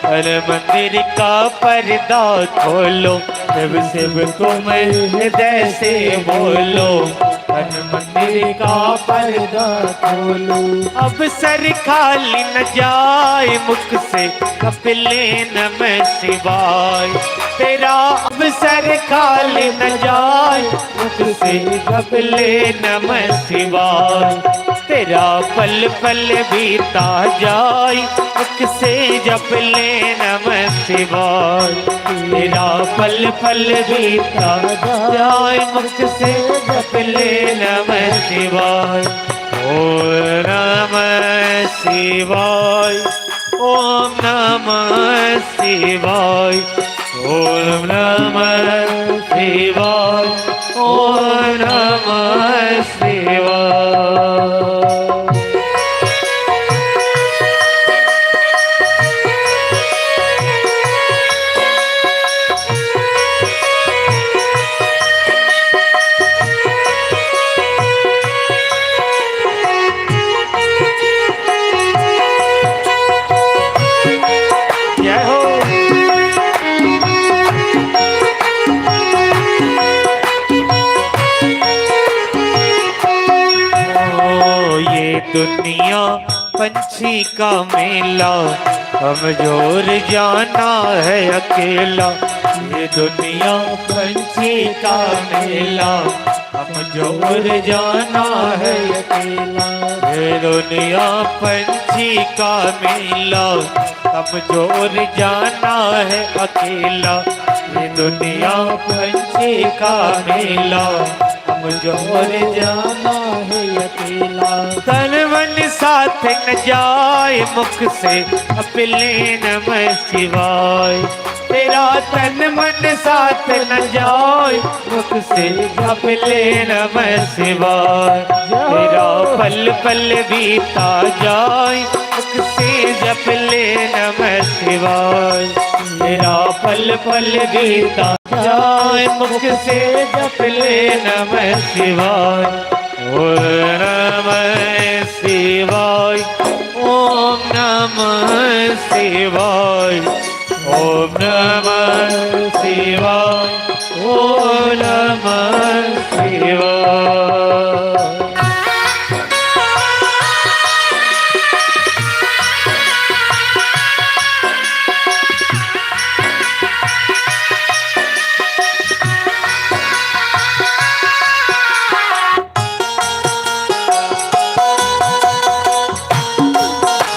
[SPEAKER 2] हर मंदिर का पर्दा खोलो। शिव शिव तुम हृदय से बोलो, हर मंदिर का पर्दा खोलो। अब सर खाली न जाए मुख से कपिले नमः शिवाय। तेरा अब सर खाली न जाए मुख से कपिले नमः शिवाय। तेरा पल पल बीता जाए मुख से जप ले नमः शिवाय। तेरा पल पल बीता जाए मुख से जप ले नमः शिवाय। ओम नमः शिवाय, ओम नमः शिवाय, ओम नमः शिवाय, ओम नमः शिवाय। जय हो। ओ ये दुनिया पंछी का मेला, कमजोर जाना है अकेला। ये दुनिया पंछी का मेला, कमजोर जाना है अकेला। ये दुनिया पंछी का मेला, कमजोर जाना है अकेला। ये दुनिया पंछी का मेला, कमजोर जाना है अकेला। तन मन साथ न जाए मुख से अपने नमः शिवाय। तेरा तन मन साथ न जाए मुख से अपने नमः शिवाय। तेरा पल पल बीता जाए मुख से जप ले नमः शिवाय। तेरा पल पल बीता जाए मुख से जप ले नमः शिवाय। ओम नमः शिवाय, ओम नमः शिवाय, ओम नमः शिवाय, ओम नमः शिवाय।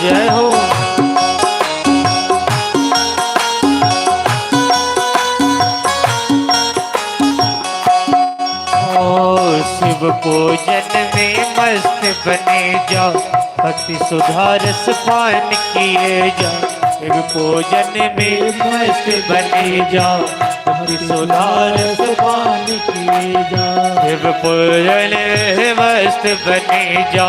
[SPEAKER 2] जय हो। ओ शिव पूजन में मस्त बने जा, भक्ति सुधारस पान किए जा। शिव पूजन में मस्त बने जा, भक्ति सुधारस पान किए जा। शिव पूजन में मस्त बने जा,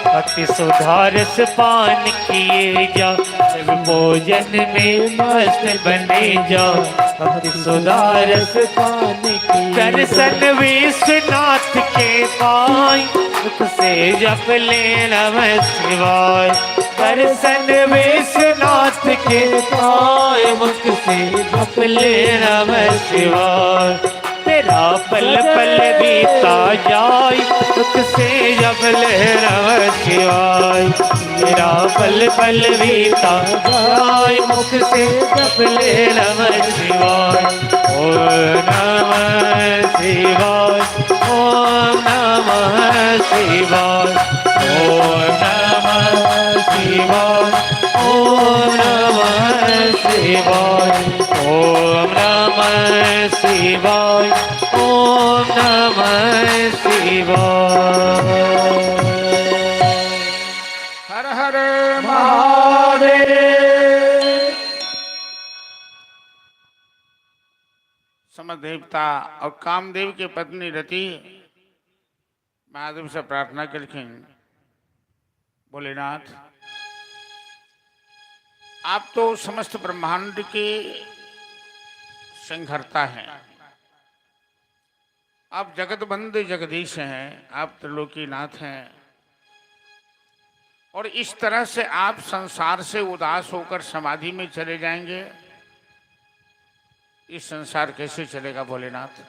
[SPEAKER 2] भक्ति सुधारस पान किए जा। शिव पूजन में मस्त बने जा, भक्ति सुधारस पान किए। दर्शन विश्वनाथ के पाए, मुख से जप ले नमः शिवाय। दर्शन विश्वनाथ के पाए, मुख से जप ले नमः शिवाय। तेरा पल पल बीता जाए मुख से जप ले नमः शिवाय। तेरा पल पल बीता जाए मुख से जप ले नमः शिवाय। ओम नमः शिवाय, ओम नमः शिवाय, ओम नमः शिवाय, ओम नमः शिवाय, ओम नमः शिवाय, ओम नमः शिवाय।
[SPEAKER 1] हर हर महादेव। समदेवता और कामदेव के पत्नी रति महादेव से प्रार्थना कलखिन, भोलेनाथ, आप तो समस्त ब्रह्मांड के संहर्ता हैं, आप जगतबंध जगदीश हैं, आप त्रिलोकीनाथ हैं, और इस तरह से आप संसार से उदास होकर समाधि में चले जाएंगे, इस संसार कैसे चलेगा भोलेनाथ?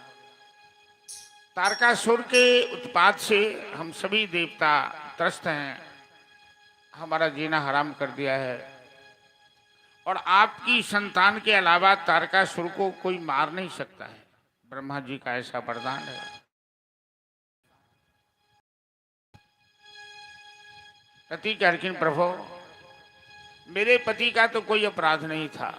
[SPEAKER 1] तारकासुर के उत्पात से हम सभी देवता त्रस्त हैं, हमारा जीना हराम कर दिया है, और आपकी संतान के अलावा तारकासुर को कोई मार नहीं सकता है। ब्रह्मा जी का ऐसा वरदान है। रति कहलखिन, प्रभु मेरे पति का तो कोई अपराध नहीं था,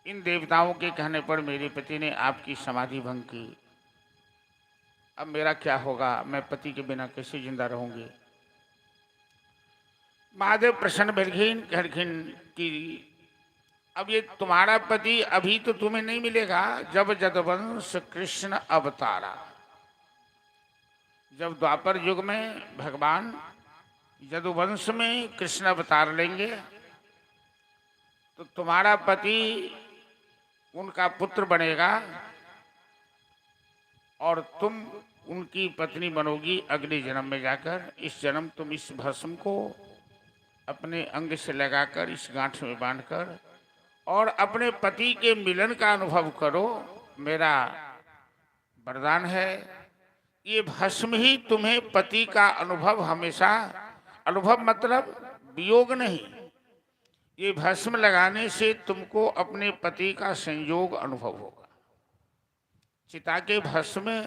[SPEAKER 1] इन देवताओं के कहने पर मेरे पति ने आपकी समाधि भंग की, अब मेरा क्या होगा, मैं पति के बिना कैसे जिंदा रहूंगी? महादेव प्रसन्न भेलखिन, कहलखिन कि अब ये तुम्हारा पति अभी तो तुम्हें नहीं मिलेगा, जब जदवंश कृष्ण अवतारा, जब द्वापर युग में भगवान यदुवंश में कृष्ण अवतार लेंगे तो तुम्हारा पति उनका पुत्र बनेगा और तुम उनकी पत्नी बनोगी अगले जन्म में जाकर। इस जन्म तुम इस भस्म को अपने अंग से लगाकर इस गांठ में बांधकर और अपने पति के मिलन का अनुभव करो, मेरा वरदान है। ये भस्म ही तुम्हें पति का अनुभव हमेशा, अनुभव मतलब वियोग नहीं, ये भस्म लगाने से तुमको अपने पति का संयोग अनुभव होगा। चिता के भस्म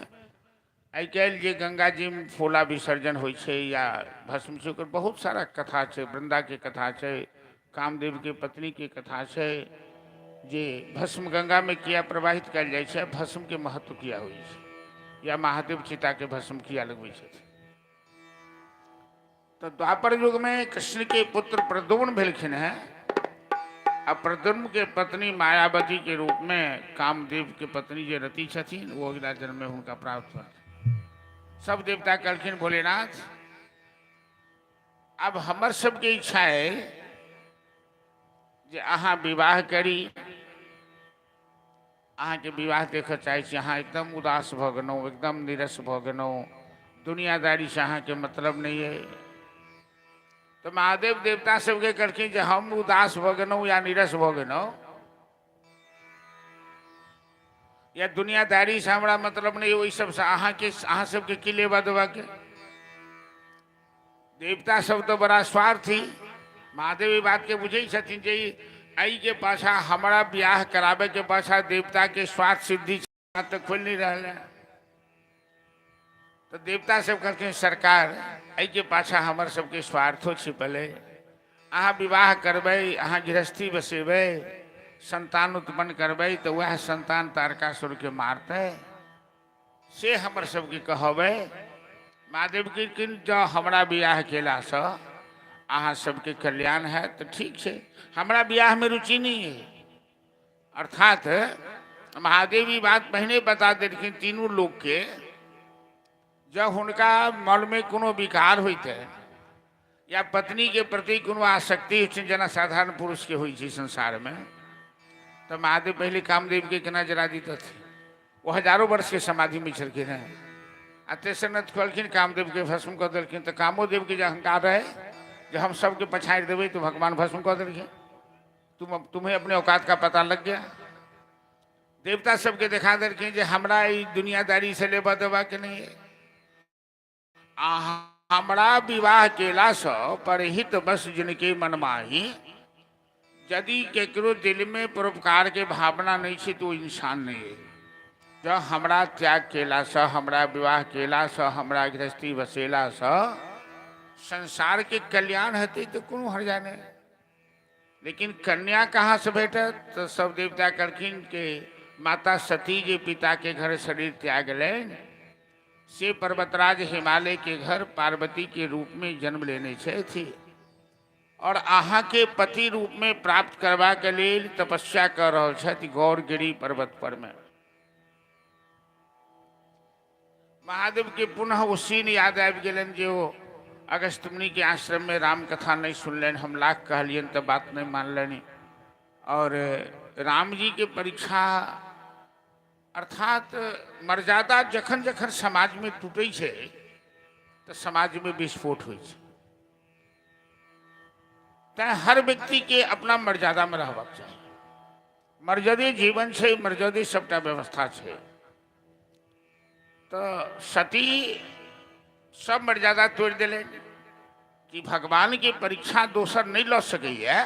[SPEAKER 1] आइ काल्हि जे गंगा जी में फोला विसर्जन होइ छै या भस्म छै, ओकर बहुत सारा कथा छै। वृंदा के कथा छै, कामदेव के पत्नी के कथा छै, जे भस्म गंगा में किया प्रवाहित कयल जाइ छै, भस्म के महत्व किया होइ छै, या महादेव चिता के भस्म किया लगबै छथिन। तऽ द्वापर युग में कृष्ण के पुत्र प्रद्युम्न भेलखिन हैं, आ प्रद्युम्न के पत्नी मायावती के रूप में कामदेव के पत्नी जे रति छथिन, वो अगिला जन्म में हुनका प्राप्त भेल। सब देवता कहलखिन, भोलेनाथ अब हमर सबके इच्छा है जे अहाँ विवाह करी, अहाँके विवाह देखऽ चाहै छी, अहाँ एकदम उदास भऽ गेलहुँ, एकदम नीरस भऽ गेलहुँ, दुनियादारीसँ अहाँके मतलब नहि अइ। तऽ महादेव देवता सबके कहलखिन जे हम उदास भऽ गेलहुँ या नीरस भऽ गेलहुँ या दुनियादारीसँ हमरा मतलब नहि, ओहि सबसँ अहाँके अहाँ सबके की लेबा देबाके। देवता सब तऽ बड़ा स्वार्थी, महादेव ई बातके बुझै छथिन जे एहिके पाछा हमरा बियाह कराबैके पाछा देवताके स्वार्थ सिद्धि तऽ खोलि नहि रहल है। तऽ देवता सब कहलखिन, सरकार एहिके पाछा हमर सबके स्वार्थो छिपल है, अहाँ विवाह करबै, अहाँ गृहस्थी बसेबै, संतान उत्पन्न करबै तऽ वएह संतान तारकासुरके मारतै, से हमर सबके कहबै। महादेव कहलखिन, जँ हमरा बियाह केलासँ अहाँ सबके कल्याण हैत तऽ ठीक छै, हमरा बियाहमे रुचि नहि अइ। अर्थात महादेव ई बात पहिने बता देलखिन तीनू लोकके, जँ हुनका मनमे कोनो विकार होइतै या पत्नीके प्रति कोनो आसक्ति होइ छै, जेना साधारण पुरुषके होइ छै संसारमे, तऽ महादेव पहिले कामदेवके केना जरा दितथिन? ओ हजारो वर्षके समाधिमे छलखिन हेँ, आ तेसर नथ कहलखिन कामदेवके भस्म कऽ देलखिन। तऽ कामोदेवके जे अहंकार रहै जे हम सबके पछाड़ि देबै, तऽ भगवान भस्म कऽ देलखिन। तुम्हें अपने औकात का पता लग गया। देवता सबके देखा देलखिन जे हमरा ई दुनियादारी से लेबा देबा के नहीं है, आ हमरा विवाह केलासँ परहित बस जिनके मन माही, यदि केकरो दिल में परोपकार के भावना नहीं छै तो इंसान नहीं है। जँ हमरा त्याग केलासँ, हमरा विवाह केलासँ, हमरा गृहस्थी बसेलासँ संसार के कल्याण हेतै तऽ कोनो हर्जा नहि, लेकिन कन्या कहाँ से भेटत? तऽ सब देवता कहलखिन कि माता सती जे पिता के घर शरीर त्याग लनि, से पर्वतराज हिमालय के घर पार्वती के रूप में जन्म लेने छथि और अहाँ के पति रूप में प्राप्त करबा के लेल तपस्या कर रहल छथि गौरगिरी पर्वत पर में। महादेव के पुनः ओ सीन याद आबि गेलनि जे ओ अगस्त मुनिके आश्रममे राम कथा नहि सुनलनि, हम लाख कहलियनि तऽ बात नहि मानलनि। आओर रामजीके परीक्षा अर्थात मर्यादा जखन जखन समाजमे टूटै छै तऽ समाजमे विस्फोट होइ छै। तैँ हर व्यक्तिके अपना मर्यादामे रहबाक चाही। मर्यादे जीवन छै, मर्यादे सबटा व्यवस्था छै। तऽ सती सब मर्यादा तोड़ि देलनि कि भगवानके परीक्षा दोसर नहि लऽ सकैए।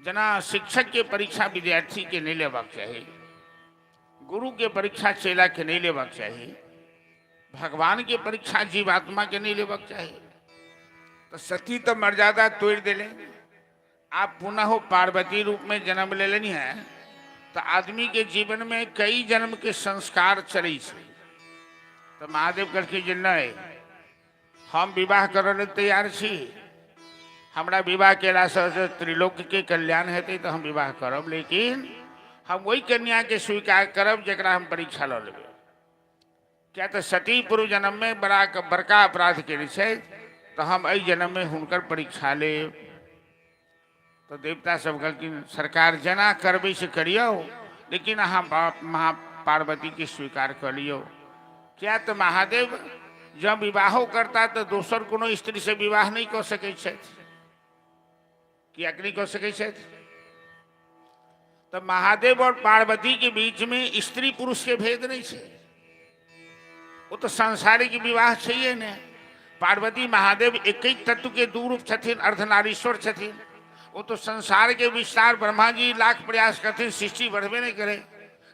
[SPEAKER 1] जेना शिक्षकके परीक्षा विद्यार्थीके नहि लेबाक चाही, गुरुके परीक्षा चेलाके नहि लेबाक चाही, भगवानके परीक्षा जीवात्माके नहि लेबाक चाही। तऽ सती तऽ मर्यादा तोड़ि देलनि। आब पुनः ओ पार्वती रूपमे जन्म लेलनि हेँ। तऽ आदमीके जीवनमे कई जन्मके संस्कार चलै छै। तऽ महादेव कहलखिन जे नहि, हम विवाह करऽ लेल तैयार छी। हमरा विवाह केलासँ जे त्रिलोकके कल्याण हेतै तऽ हम विवाह करब, लेकिन हम ओहि कन्याके स्वीकार करब जकरा हम परीक्षा लऽ लेबै। किया तऽ सती पूर्व जन्ममे बड़ा बड़का अपराध केने छै, तऽ हम एहि जन्ममे हुनकर परीक्षा लेब। तऽ देवता सब कहलखिन सरकार जेना करबै से करियौ, लेकिन अहाँ महा पार्वतीके स्वीकार कऽ लियौ। किया तऽ महादेव जँ विवाहो करता तऽ दोसर कोनो स्त्रीसँ विवाह नहि कऽ सकै छथि। किएक नहि कऽ सकै छथि? तऽ महादेव आओर पार्वतीके बीचमे स्त्री पुरुषके भेद नहि छै। ओ तऽ सांसारिक विवाह छैहे ने। पार्वती महादेव एक तत्व के दू रूप छथिन, अर्धनारीश्वर छथिन। ओ तो संसार के विस्तार ब्रह्मा जी लाख प्रयास करथिन, सृष्टि बढ़बे नहीं करे।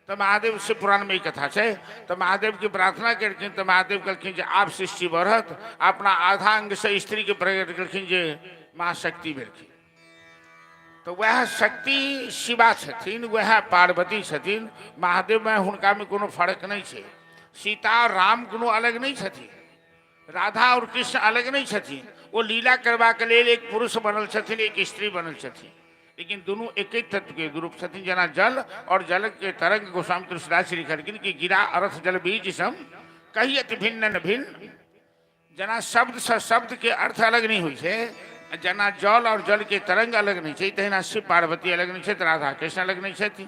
[SPEAKER 1] तऽ महादेव से पुराण में ई कथा छै। तऽ महादेव के प्रार्थना केलखिन तऽ महादेव कहलखिन जे आब सृष्टि बढ़त। अपना आधा अंग से स्त्री के प्रकट केलखिन जे माँ शक्ति भेलखिन। तऽ वएह शक्ति शिवा छथिन, वएह पार्वती छथिन। महादेवमे हुनकामे कोनो फर्क नहि छै। सीता आओर राम कोनो अलग नहि छथिन, राधा आओर कृष्ण अलग नहि छथिन। ओ लीला करबाक लेल एक पुरुष बनल छथिन, एक स्त्री बनल छथिन, लेकिन दुनू एके तत्वके रूप छथिन। जेना जल और जल के तरंग, गोस्वामी तुलसीदास श्री कहलखिन कि गिरा अर्थ जल बीज सम कहियत भिन्न न भिन्न। जेना शब्दसँ शब्दके अर्थ अलग नहि होइ छै, जेना जल आओर जलके तरंग अलग नहि छै, तहिना शिव पार्वती अलग नहि छथि, राधा कृष्ण अलग नहि छथि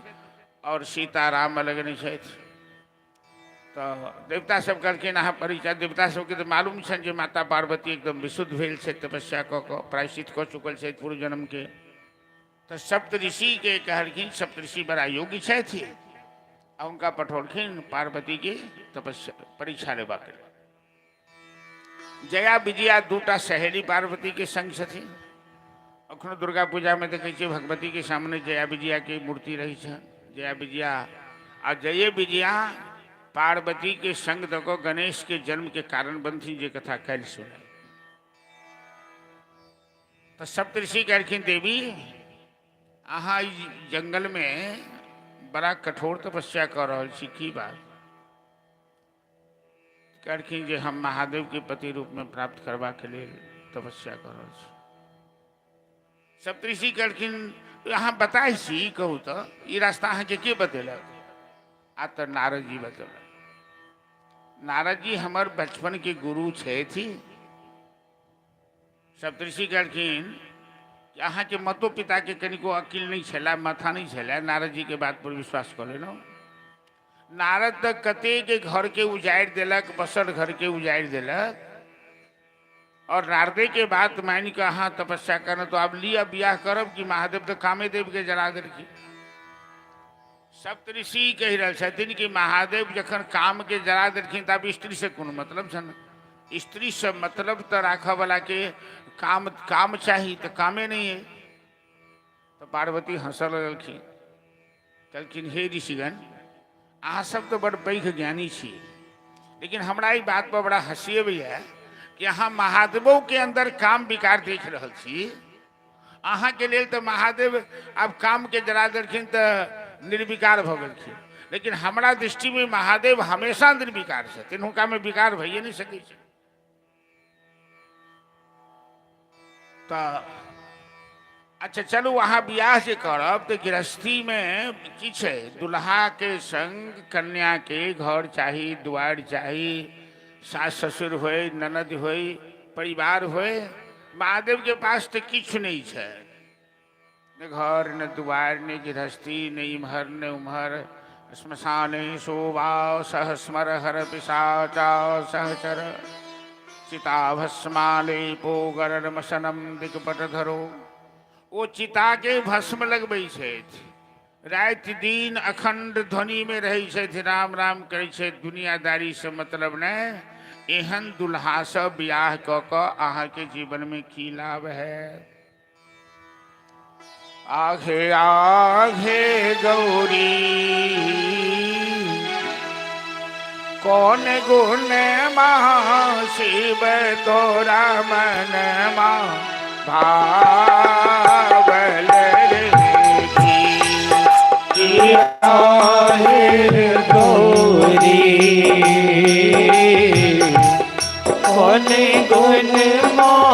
[SPEAKER 1] आओर सीता राम अलग नहि छथि। तऽ देवता सब कहलखिन अहाँ परीक्षा, देवता सबके तऽ मालूम छनि जे माता पार्वती एकदम विशुद्ध भेल छथि, तपस्या कऽ कऽ प्रायश्चित कऽ चुकल छथि पूर्व जन्मके। तऽ सप्तऋषिके कहलखिन, सप्तऋषि बड़ा योग्य छथि, आ हुनका पठौलखिन पार्वतीके तपस्या परीक्षा लेबाक लेल। जया विजया दूटा सहेली पार्वती के संग छथिन। अखनो दुर्गा पूजा में देखै छियै भगवती के सामने जया विजया के मूर्ति रहै छै। जया विजया आ जये विजया पार्वती के संग दऽ कऽ गणेश के जन्म के कारण बनथिन, जे कथा काल्हि सुनल। तऽ सप्तऋषि कहलखिन देवी अहाँ ई जंगल में बड़ा कठोर तपस्या कऽ रहल छी, की बात? कहलखिन जे हम महादेवके पति रूपमे प्राप्त करबाक लेल तपस्या कऽ रहल छी। सप्तऋषि कहलखिन अहाँ बताइ छी, कहू तऽ ई रास्ता अहाँके के बतेलक? आ तऽ नारद जी बतेलक। नारद जी हमर बचपनके गुरु छथि। सप्तऋषि कहलखिन कि अहाँके मातो पिताके कनिको अकिल नहि छलै, माथा नहि छलै, नारद जीके बात पर विश्वास कऽ लेलहुँ। नारद तऽ कतेक घरके उजाड़ि देलक, बसल घरके उजाड़ि देलक, और नारदे के बात मानि कऽ अहाँ तपस्या करब तो आब लिअ बियाह करब कि महादेव तऽ कामेदेव के जरा देलखिन। सप्तऋषि कहि रहल छथिन कि महादेव जखन काम के जरा देलखिन तऽ आब स्त्री से कोनो मतलब छनि? स्त्री से मतलब तऽ राखऽ वाला के काम काम चाही, तऽ कामे नहि है। तऽ पार्वती हंसऽ लगलखिन, कहलखिन हे ऋषिगण, अहाँ सब तऽ बड़ पैघ ज्ञानी छी, लेकिन हमरा ई बात पर बड़ा हँसी अबैया कि अहाँ महादेवो के अंदर काम विकार देख रहल छी। अहाँके लेल तऽ महादेव आब कामके जरा देलखिन तऽ निर्विकार भऽ गेलखिन, लेकिन हमरा दृष्टिमे महादेव हमेशा निर्विकार छथिन, हुनकामे विकार भइए नहि सकै छै। तऽ अच्छा चलू, अहाँ बियाह जे करब तऽ गृहस्थीमे की छै? दुल्हाके संग कन्याके घर चाही, दुआरि चाही, सास ससुर होय, ननद होय, परिवार होय। महादेवके पास तऽ किछु नहि छै, ने घर ने दुआर ने गृहस्थी, ने इम्हर ने उम्हर। श्मशाने शोभा सहस्मर हर पिशाचा सहचर चिता भस्माले पोगरमसनम दिगपट धरो। ओ चिताके भस्म लगबै छथि, राति दिन अखंड ध्वनिमे रहै छथि, राम राम करै छथि, दुनियादारीसँ मतलब नहि। एहन दुल्हासँ बियाह कऽ कऽ अहाँके जीवनमे की लाभ है? आघे आघे गौरी कौन गुण माँ शिव तोरा मन माँ भावल रे की।
[SPEAKER 2] हे गौरी कौन गुण माँ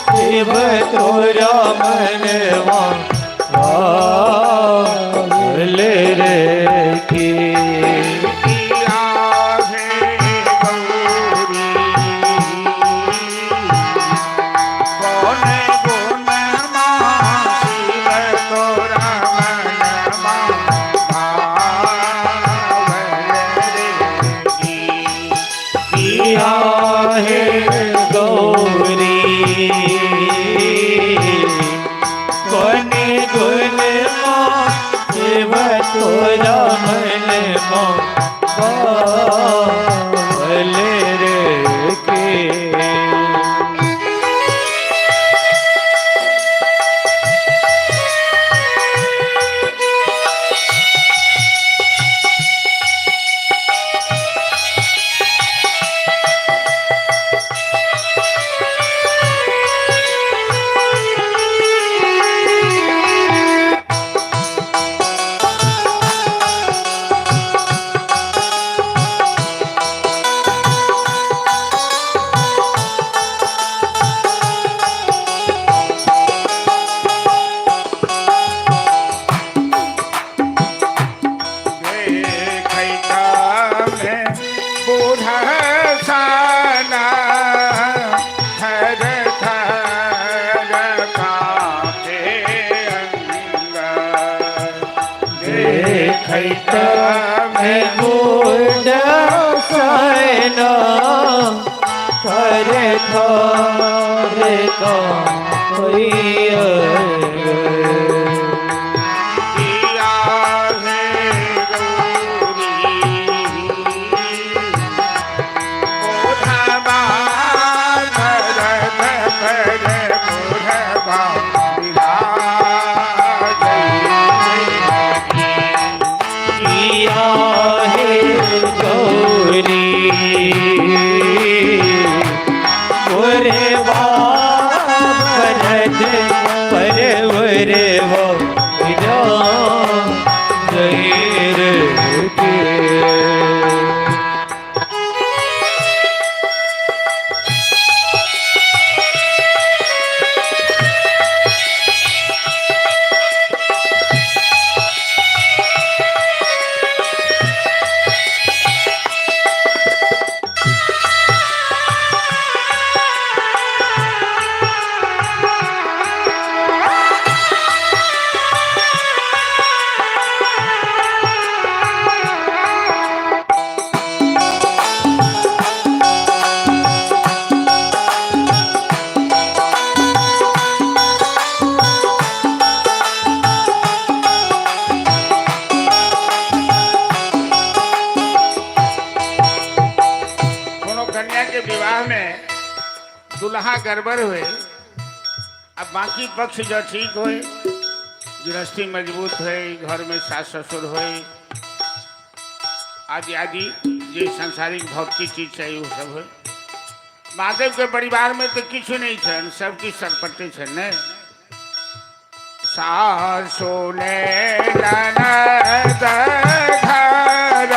[SPEAKER 2] शिव तोरा मनवा भावल रे की।
[SPEAKER 1] आघे गौरी कौन गुण माँ शिव तोरा मन माँ भावल रे की।
[SPEAKER 2] किया हे गौरी कौन गुण माँ शिव तोरा मनवा भावल रे के।
[SPEAKER 1] देखैता में बूढ़ साना थर थर कांपे अंग।
[SPEAKER 2] देखैत में बूढ़ सैना थर थर कांपै।
[SPEAKER 1] किया है गौरी बूढ़वा भरत पर बूढ़वा विराजै।
[SPEAKER 2] किया हे गौरी गोरे भरत पर जय रे के।
[SPEAKER 1] कोनो कन्या के विवाह में दुल्हा गड़बड़ हुए अब बाकी पक्ष जो ठीक होए, गृहस्थी मजबूत होए, घर में सास ससुर होए आदि आदि जे सांसारिक भौतिक चीज चाहिए वो सब होए। महादेव के परिवार में तो किछु नहीं छनि, सब किछु सरपट्टे छनि ने। सासु ने ननद घर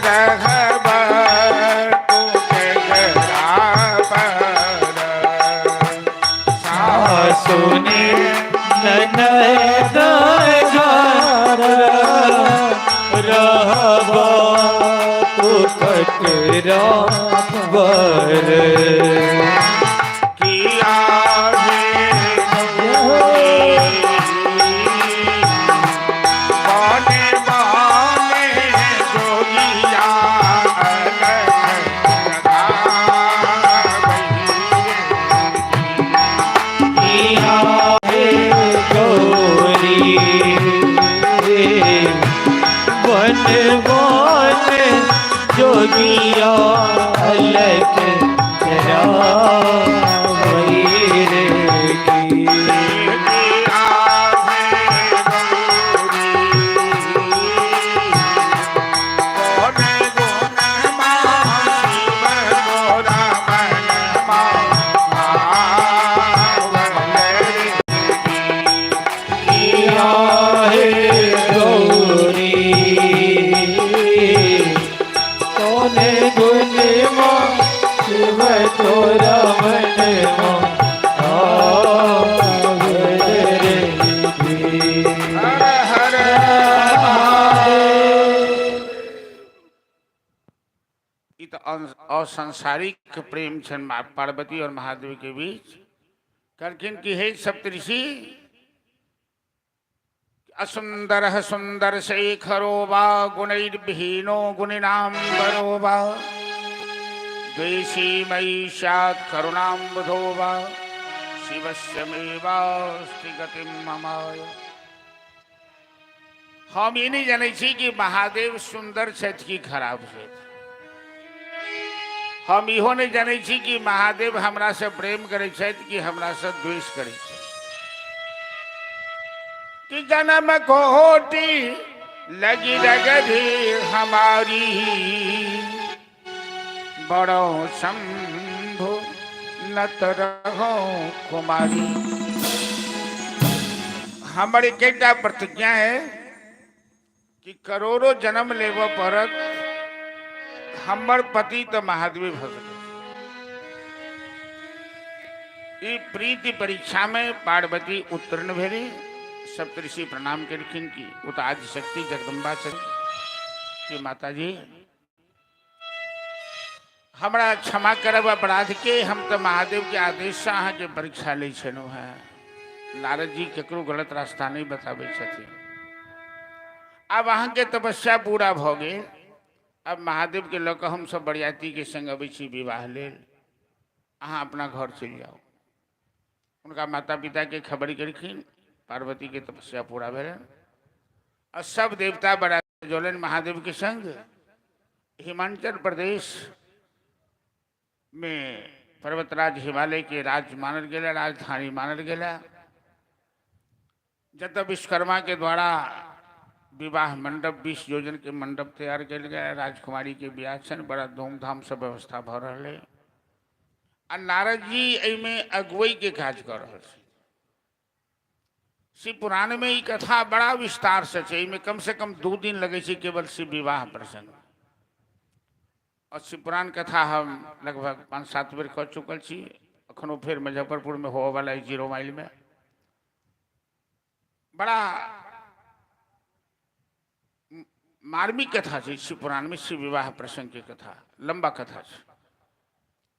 [SPEAKER 1] रहबर तुके पर।
[SPEAKER 2] सासुने ननद घर रहबा सुखकरा बर।
[SPEAKER 1] किया हे गौरी, बने बने जोगिया अलख जगावई।
[SPEAKER 2] किया हे गौरी, वन वन जोगिया अलख जगावई रे की।
[SPEAKER 1] किया हे गौरी, बने गुण मा शिव मोरा मन भावल रे।
[SPEAKER 2] किया हे गौरी, कौन गुण मा शिव तोरा मन मा आवल रे की।
[SPEAKER 1] हर हर ई तऽ असंसारिक प्रेम छनि पार्वती और महादेव के बीच। कहलखिन कि हे सप्तऋषि, असुंदर सुंदर शेखरो वा गुणैर्विहीनो गुणिनाम वरो वा द्वेषी मयि स्यात् करुणाम्बुधो वा शिवस्य मेवास्ति गतिं ममाय। हम ई नहि जनै छी कि महादेव सुन्दर छथि कि खराब छथि। हम इहो नहि जनै छी कि महादेव हमरासँ प्रेम करै छथि कि हमरासँ द्वेष करै छथि। कि जन्म कोटि लगी रगरी हमारी, बड़ो शंभु नत रहो कुमारी। हमर एकेटा प्रतिज्ञा है कि करोड़ों जन्म लेबऽ पड़त, हमर पति तऽ महादेव भऽ सकै। ई प्रीति परीक्षा में पार्वती उत्तीर्ण भेली। सप्तऋषि प्रणाम केलखिन कि ओ तऽ आदिशक्ति जगदम्बा छथि, कि माताजी हमरा क्षमा करब अपराध के, हम तऽ महादेव के आदेश से अहाँके परीक्षा लै छलहुँ हेँ। नारद जी केकरो गलत रास्ता नहि बताबै छथिन। आब अहाँके तपस्या पूरा भऽ गेल। आब महादेव के लऽ कऽ हमसभ बरियातीके संग अबै छी विवाह लेल, अहाँ अपना घर चलि जाउ। हुनका माता पिताके खबरि केलखिन, पार्वतीके तपस्या पूरा भेलनि आ सब देवता बड़ा जोलनि महादेव के संग। हिमाचल प्रदेश में पर्वतराज हिमालय के राज मानल गेला, राजधानी मानल गेला, जतऽ विश्वकर्मा के द्वारा विवाह मंडप 20 योजन के मंडप तैयार कयल गेल। राजकुमारी के बियाह छनि, बड़ा धूमधाम से व्यवस्था भऽ रहल है आ नारद जी एहिमे अगुवई के काज कऽ रहल छै। शिव पुराण में ई कथा बड़ा विस्तार से छै। एहिमे कम से कम 2 दिन लगै छै केवल शिव विवाह प्रसंग। और शिव पुराण कथा हम लगभग 5-7 बेर कऽ चुकल छी। अखनो फेर मुजफ्फरपुर में होबऽवला है 0 माइल में। बड़ा मार्मिक कथा छै शिव पुराण में। शिव विवाह प्रसंग के कथा लंबा कथा छै।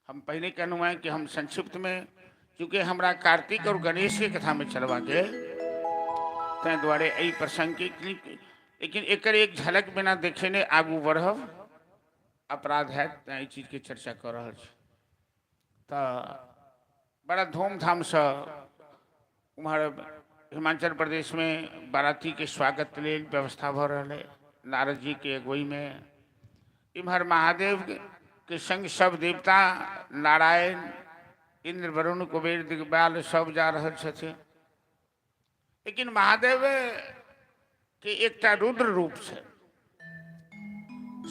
[SPEAKER 1] हम पहिने कहलहुँ हैं कि हम संक्षिप्त में, चूँकि हमरा कार्तिक और गणेश के कथा में चलबाके, ताहि दुआरे एहि प्रसंग के, लेकिन एकर एक झलक बिना देखेने आगू बढ़ब अपराध है, तेँ एहि चीजके चर्चा कऽ रहल छी। तऽ बड़ा धूमधामसँ उम्हर हिमाचल प्रदेशमे बारातीके स्वागत लेल व्यवस्था भऽ रहल है नारद जीके अगुवाईमे। इम्हर महादेव के संग सब देवता नारायण, इंद्र, वरुण, कुबेर, दिग्पाल सब जा रहल छथिन। लेकिन महादेव के एकटा रुद्र रूप छै,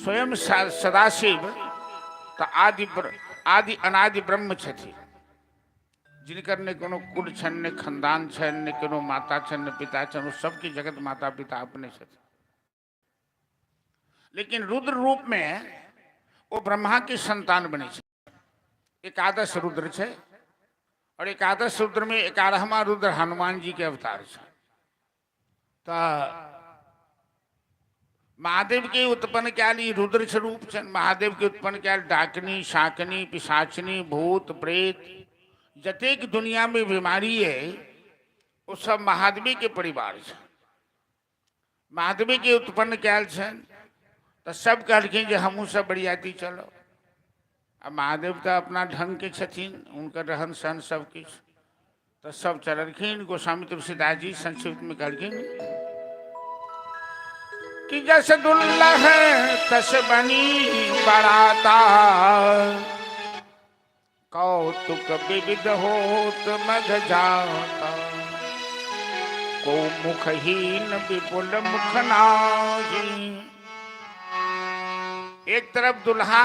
[SPEAKER 1] स्वयं सदाशिव तऽ आदि आदि अनादि ब्रह्म छथिन, जिनकर नहि कोनो कुल छनि, नहि खानदान छनि, नहि कोनो माता छनि, नहि पिता छनि। ओ सबके जगत माता पिता अपने छथिन। लेकिन रुद्र रूप में ओ ब्रह्मा के संतान बनै छै। एकादश रुद्र छै और एकादश रुद्र में 11वां रुद्र हनुमान जी के अवतार छै। तऽ महादेव के उत्पन्न कयल ई रुद्र स्वरूप छनि। महादेव के उत्पन्न कयल डाकनी, शाकनी, पिशाचनी, भूत प्रेत, जतेक दुनिया में बीमारी है ओ सब महादेवे के परिवार छै। महादेवे के उत्पन्न कयल छनि। तऽ सब कहलखिन जे हमहूँ सब बरियाती चलब। आ महादेव तऽ अपना ढङ्गके छथिन, हुनकर रहन सहन सब किछु, तऽ सब चललखिन। गोस्वामी तुलसीदास जी संक्षिप्तमे कहलखिन कि जस दुल्लह तस बनी बराता, कौतुक विविध होत मग जाता, को मुखहीन विपुल मुख नाही। एक तरफ दुल्हा,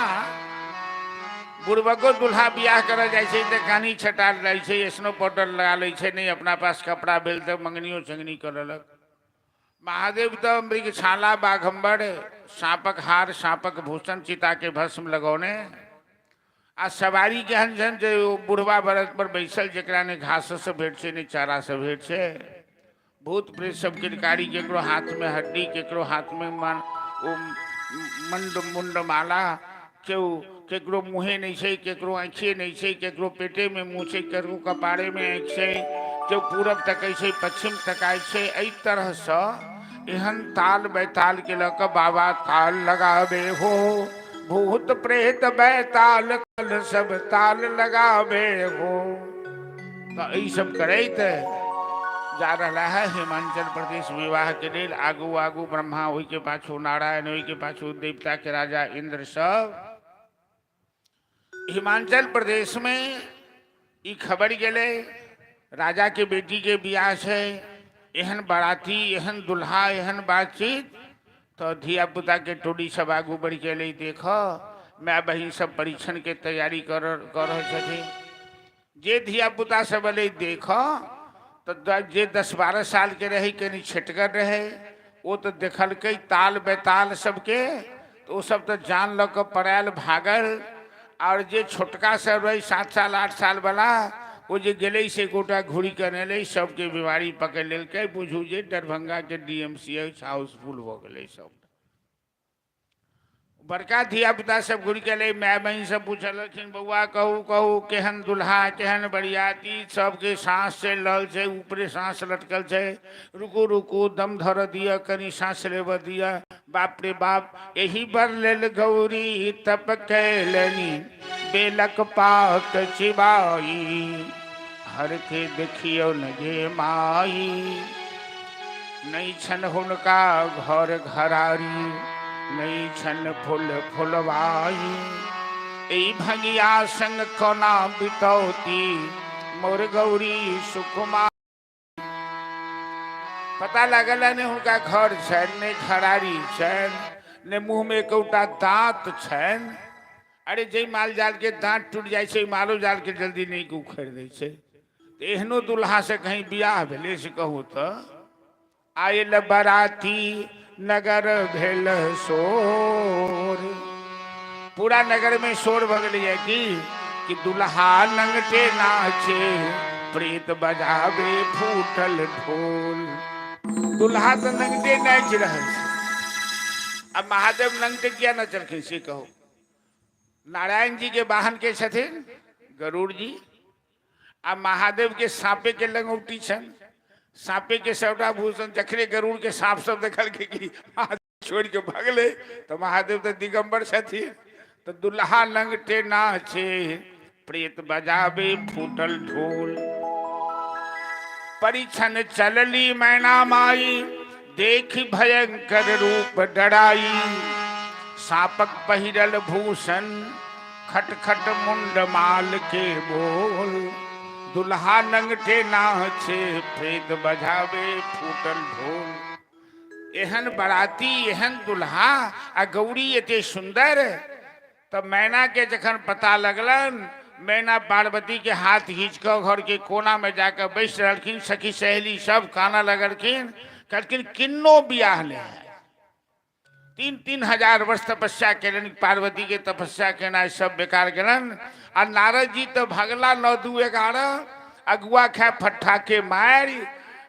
[SPEAKER 1] बुढ़बको दुल्हा बियाह करऽ जाइ छै तऽ कानी छटा लै छै, स्नो पाउडर लगा लै छै, नहि अपना पास कपड़ा भेल तऽ मंगनियो चंगनी कऽ लेलक। महादेव तऽ मृगछाला, बाघम्बर, साँपक हार, साँपक भूषण, चिताके भस्म लगौने आ सवारी केहन छनि जे ओ बुढ़बा बरद पर बैसल, जकरा नहि घाससँ भेट छै नहि चारासँ भेट छै। भूत प्रेत सब किरकारी, केकरो हाथमे हड्डी, केकरो हाथमे मन ओ मंड मुंड माला, केओ केकरो मुँहे नहि छै, केकरो आँखिए नहि छै, केकरो पेटेमे मुँह छै, केकरो कपारेमे आँखि छै, केओ पूरब तकै छै, पश्चिम तकाइ छै। एहि तरहसँ एहन ताल बैतालके लऽ कऽ बाबा ताल लगाबे हो, भूत प्रेत बैताल कल सब ताल लगाबे हो। तऽ एहि सब करैत जा रहला है हिमाचल प्रदेश विवाह के लेल। आगू आगू ब्रह्मा, ओहिके पाछू नारायण, ओहिके पाछू देवता के राजा इंद्र सब। हिमाचल प्रदेश में ई खबर गेलै राजा के बेटी के बियाह छै, एहन बाराती, एहन दुल्हा, एहन बातचीत। तऽ धिया पुता के टोली सब आगू बढ़ि के एलै देख। माय बहिन सब परीक्षण के तैयारी कर रहल छथिन। जे धिया पुता सब एलै देख तऽ जे 10-12 साल के रहै, कनि छेटगर रहै, ओ तऽ देखलकै ताल बैताल सबके, तऽ ओ सब तऽ जान लऽ कऽ पड़ायल भागल। आओर जे छोटका सब रहै 7 साल 8 साल वाला, ओ जे गेलै से गोटा घुरि कऽ एलै, सबके बीमारी पकड़ि लेलकै। बुझू जे दरभंगाके D M C H house full भऽ गेलै सब। बड़का धियापुता सब घुरि के एलै, माय बहिन सब पुछलखिन बौआ कहू कहू केहन दुल्हा केहन बरियाती, सबके साँस चलि रहल छै, ऊपरे साँस लटकल छै, रुकू रुकू दम धरऽ दिअ, कनि साँस लेबऽ दिअ। बाप रे बाप, एहि बर लेल गौरी तप कैलनि बेलक पात चिबाई, हर के देखियौ न गे माई, नहि छन हुनका घर घरारी, नहि छन फूल फुलवाई, एहि भंगिया संग कोना बितौती मोर गौरी सुकुमार। पता लागल है, नहि हुनका घर छनि, नहि घरारी छनि, नहि मुँहमे एकोटा दाँत छनि। अरे जाहि माल जालके दाँत टूटि जाइ छै, मालो जालके जल्दी नहि उखड़ि दै छै। तऽ एहनो दुल्हासँ कहीं बियाह भेलै से कहू तऽ। आयल बराती नगर भेल शोर, पूरा नगर में शोर भऽ गेलैए कि दुल्हा नंगटे नाचे, प्रेत बजाबे फूटल ढोल। दुल्हा तऽ नंगटे नाचि रहल छै, आ महादेव नंगटे किया नचलखिन से कहू। नारायण जी के वाहन के छथिन गरुड़ जी, आ महादेव के साँपे के लंगौटी छनि, साँपे के सबटा भूषण। जखने गरुड़ के साँप सब देखलकै कि महादेव छोड़ि के भगलै, तऽ महादेव तऽ दिगंबर छथिन। तऽ दुल्हा लंगटे नाचे, प्रेत बजाबे फूटल ढोल। परिछन चलली मैना माई, देखि भयंकर रूप डराई, सापक पहिरल भूषण, खटखट मुंड माल के बोल, दुल्हा नंगटे नाचे, प्रेत बजावे फूटल ढोल। एहन बराती, एहन दुल्हा आ गौरी एते सुंदर। तऽ मैना के जखन पता लगलन, मैना पार्वती के हाथ घींच कऽ घर के कोना में जाकर बैस रहलखिन। सखी सहेली सब कानऽ लगलखिन, कहलखिन किन्नो बियाह नहि है। 3-3 हजार वर्ष तपस्या केलनि, पार्वती के तपस्या केनाइ सब बेकार गेलनि। आ नारद जी तऽ भगला 9 2 11 अगुआ खाय फट्ठा के मारि।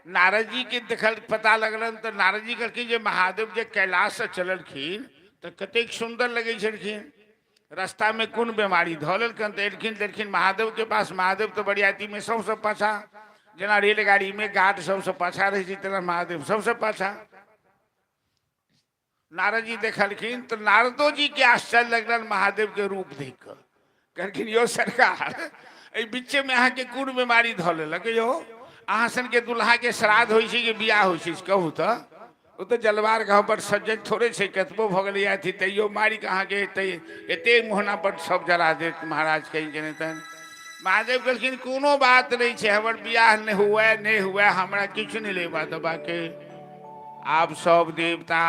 [SPEAKER 1] नारद जी के देखल पता लगलनि तऽ नारद जी कहलखिन जे महादेव जे कैलाशसँ चललखिन तऽ कतेक सुन्दर लगै छलखिन। रास्तामे कोन बेमारी धऽ लेलकनि तऽ एलखिन देलखिन महादेवके पास। महादेव तऽ बरियातीमे सबसँ पाछाँ, जेना रेलगाड़ीमे गार्ड सबसँ पाछाँ रहै छै तेना महादेव सबसँ पाछाँ। नारद जी देखलखिन तऽ नारदो जी के आश्चर्य लगलनि महादेव के रूप देख कऽ। कहलखिन यौ सरकार, एहि बीचेमे अहाँके कोन बीमारी धऽ लेलक यौ? अहाँ सनके दुल्हाके श्राद्ध होइ छै कि बियाह होइ छै कहू तऽ? ओ तऽ जलवार घाव पर सज्जन थोड़े छै, कतबो भऽ गेलै अथी तैयो मारि कऽ अहाँके एते एते मोहना पर सब जरा देत महाराज कहीं के नहि। तहन महादेव कहलखिन कोनो बात नहि छै, हमर बियाह नहि हुए नहि हुए हमरा किछु नहि लेबा देबाके। आब सब देवता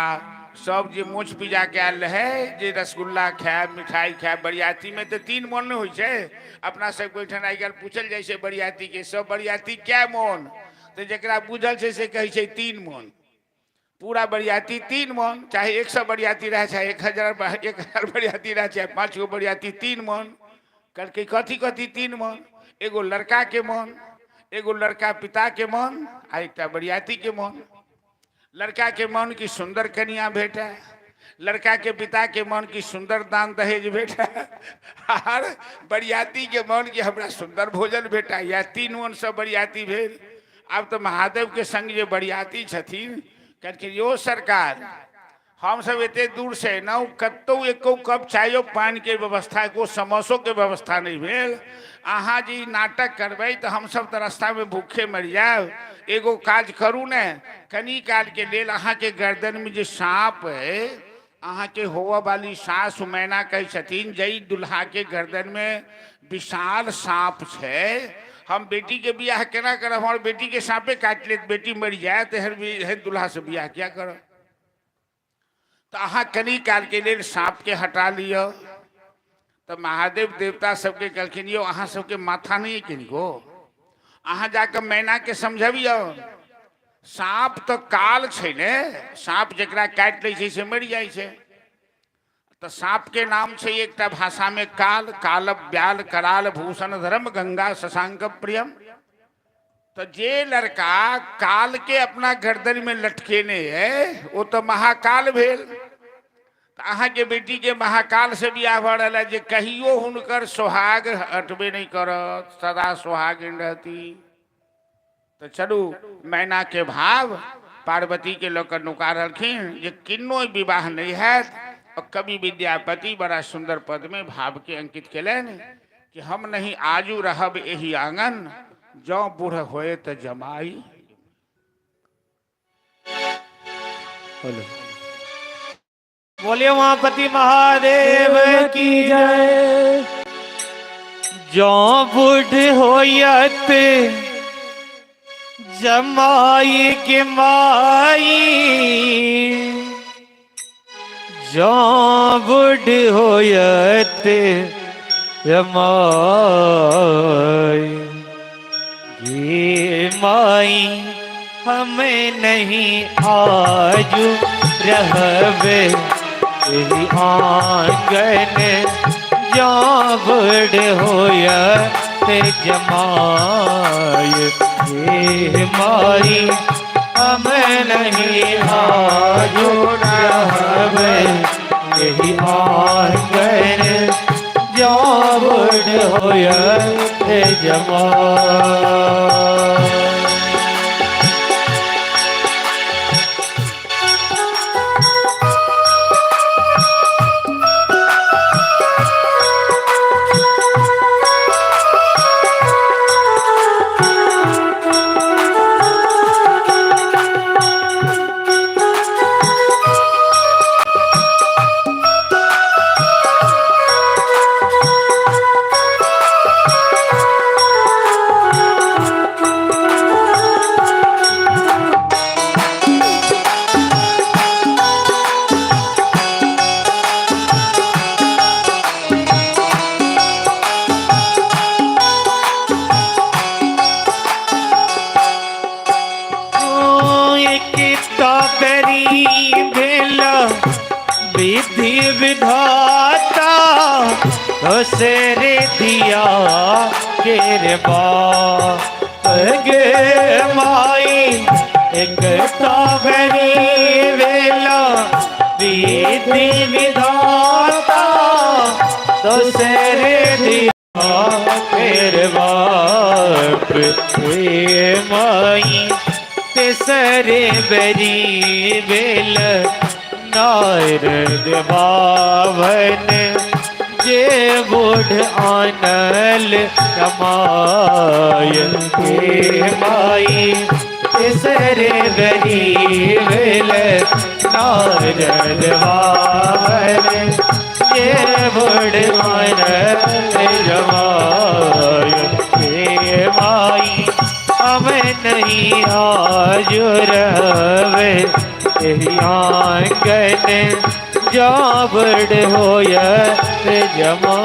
[SPEAKER 1] सब जे मोछ पिजा के आयल रहै जे रसगुल्ला खायब मिठाई खायब, बरियातीमे तऽ 3 मोन नहि होइ छै। अपना सबके ओहिठाम आइ काल्हि पूछल जाइ छै बरियातीके, सब बरियाती कै मोन? तऽ जकरा बुझल छै से कहै छै 3 मोन। पूरा बरियाती 3 मोन, चाहे 100 बरियाती रहै, चाहे 1000 बरियाती रहै, चाहे 5 गो बरियाती, 3 मोन। कहलकै कथी कथी 3 मोन? एगो लड़का के मोन, एगो लड़का पिता के मोन आ एकटा बरियाती के मोन। लड़का के मन की सुंदर कनिया भेटे, लड़का के पिता के मन की सुंदर दान दहेज भेटे, आर बरियाती के मन की हमरा सुंदर भोजन भेटा। या 3 मन सब बरियाती भेल। आब तऽ महादेव के संग जे बरियाती छथिन कहलखिन यो सरकार, हमसब एते दूर से एलहुँ, कतहु एको कप चायो पानि के व्यवस्था, एको समोसो के व्यवस्था नहि भेल। अहाँ जे ई नाटक करबै तऽ हमसब तऽ रास्तामे भूखे मरि जायब। एगो काज करू ने, कनी कालके लेल अहाँके गर्दनमे जे साँप अइ, अहाँके होबऽ वाली सासु मैना कहै छथिन जै दुल्हाके गर्दनमे विशाल साँप छै, हम बेटीके बियाह केना करब? हमर बेटीके साँपे काटि लेत, बेटी मरि जायत, एहन दुल्हासँ बियाह किया करब? तऽ अहाँ कनी कालके लेल साँपके हटा लिअ। तऽ महादेव देवता सबके कहलखिन यौ अहाँ सबके माथा नहि अइ किनको? अहाँ जाकऽ मैनाके समझबियौ, साँप तऽ काल छै ने, साँप जकरा काटि लै छै से मरि जाइ छै। तऽ साँपके नाम छै एकटा भाषामे काल, कालब ब्याल कराल भूषण धर्म गंगा शशांक प्रियम। तऽ जे लड़का काल के अपना गर्दन में लटकेने है वो तऽ महाकाल भेल। तऽ अहाँके बेटी के महाकाल से बियाह भऽ रहल है जे कहियो हुनकर सोहाग हटबे नहि करत, सदा सोहागिन रहती। तऽ चलू मैना के भाव पार्वती के लऽ कऽ नुका रहलखिन जे किन्नो विवाह नहि हैत। और कवि विद्यापति बड़ा सुंदर पद में भाव के अंकित केलनि कि हम नहीं आजू रहब एहि आंगन, जँ बूढ़ होए तऽ जमाई।
[SPEAKER 2] बोलो बोलिए उमापति महादेव की जय। जो बूढ़ होयत जमाई के माई, जो बूढ़ होयत जमाई गे माई, हमें नहीं आजू रहबे एहि आंगन, जो बूढ़ होयत जमाई गे माई, हमें नहीं आजू रहबे एहि आंगन, जो बूढ़ होयत जमाई। विधि विधाता दोसरे दिया के रे बाप। गे माई एकता बनी वेला विधि विधाता दूसरे दिया मेरे बाप हे माई तेसरे बरी बेल नारद बावन जे बूढ़ आनल रमाय हे माई तेसरे बरी बेल नारद बावन जे बूढ़ आनल रमाय हे माई हमें नहीं आज रवे एही आंगन जाबड़ होय जमा।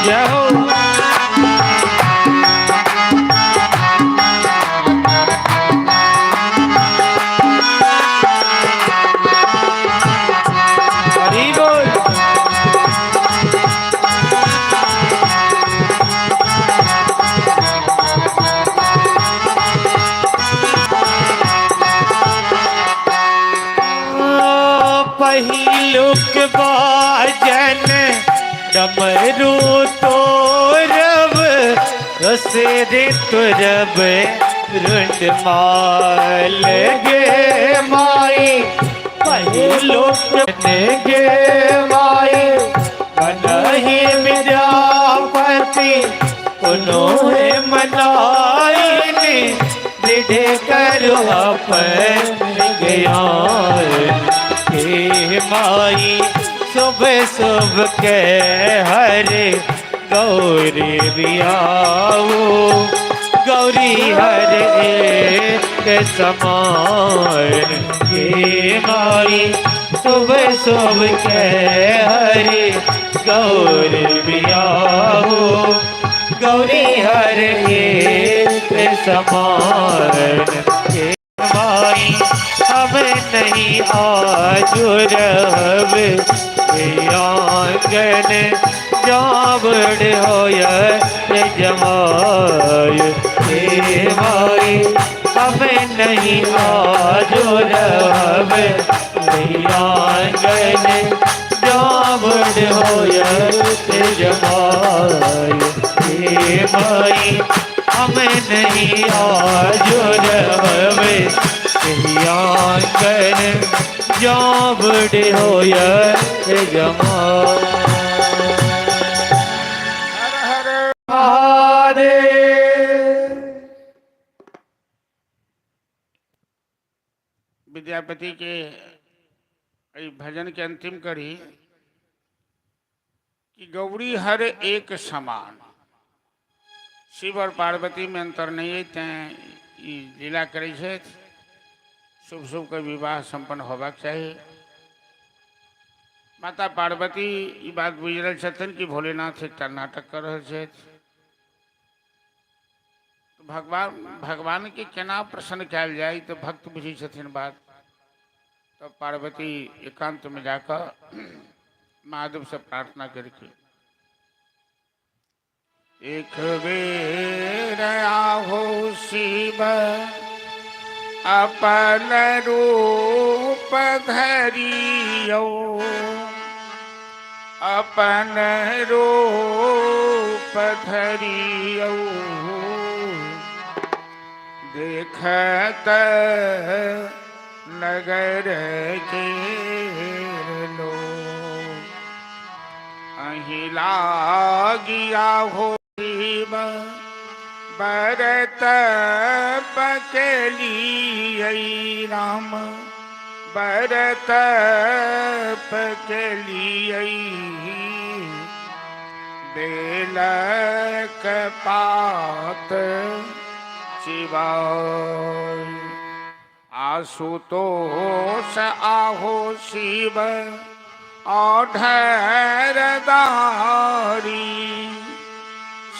[SPEAKER 2] जय हो। हरि बोल। पहिलुक बाजन डमरू तोरब रसेरे तुरब रुंड माल गे माई पहिलुक गे माई मनहि विद्यापति कोनो मनाई दृढ़ करो अपन ज्ञान हे माई शुभ शुभ के हरे गौरी बियाओ गौरी हर एक समान हे माई शुभ शुभ के हरे गौरी बियाओ गौरी हर एक समान हे माई हमें नहीं आज रहब आंगन जाबड़ होय जमाय हे माई हमें नहीं आज रहब आंगन जाबड़ होय जमाय हे माई हमें नहीं आज रहब आंगन जाबड़ होय जमाय।
[SPEAKER 1] हर हर
[SPEAKER 2] महादेव।
[SPEAKER 1] विद्यापति के एहि भजन के अंतिम करी कि गौरी हर एक समान, शिव और पार्वती में अंतर नहीं है, तें ई लीला करै छथि। शुभ शुभ के विवाह संपन्न होबाक चाही। माता पार्वती ई बात बुझि रहल छथिन कि भोलेनाथ एकटा नाटक कर रहल छथि। तऽ भगवान भगवान के केना प्रसन्न कयल जाय तऽ भक्त बुझै छथिन बात। तब पार्वती एकांत में जाकर महादेव से प्रार्थना करके एक बेर आहो शिव अपन रूप धरियौ, अपन रूप धरियौ, देखत नगर के लोग। अहीं लागिया हो शिव बरत पकलियै राम, बरत पकलियै, बेलक पात शिवाय। आशुतोष आहो शिव औढर दारी,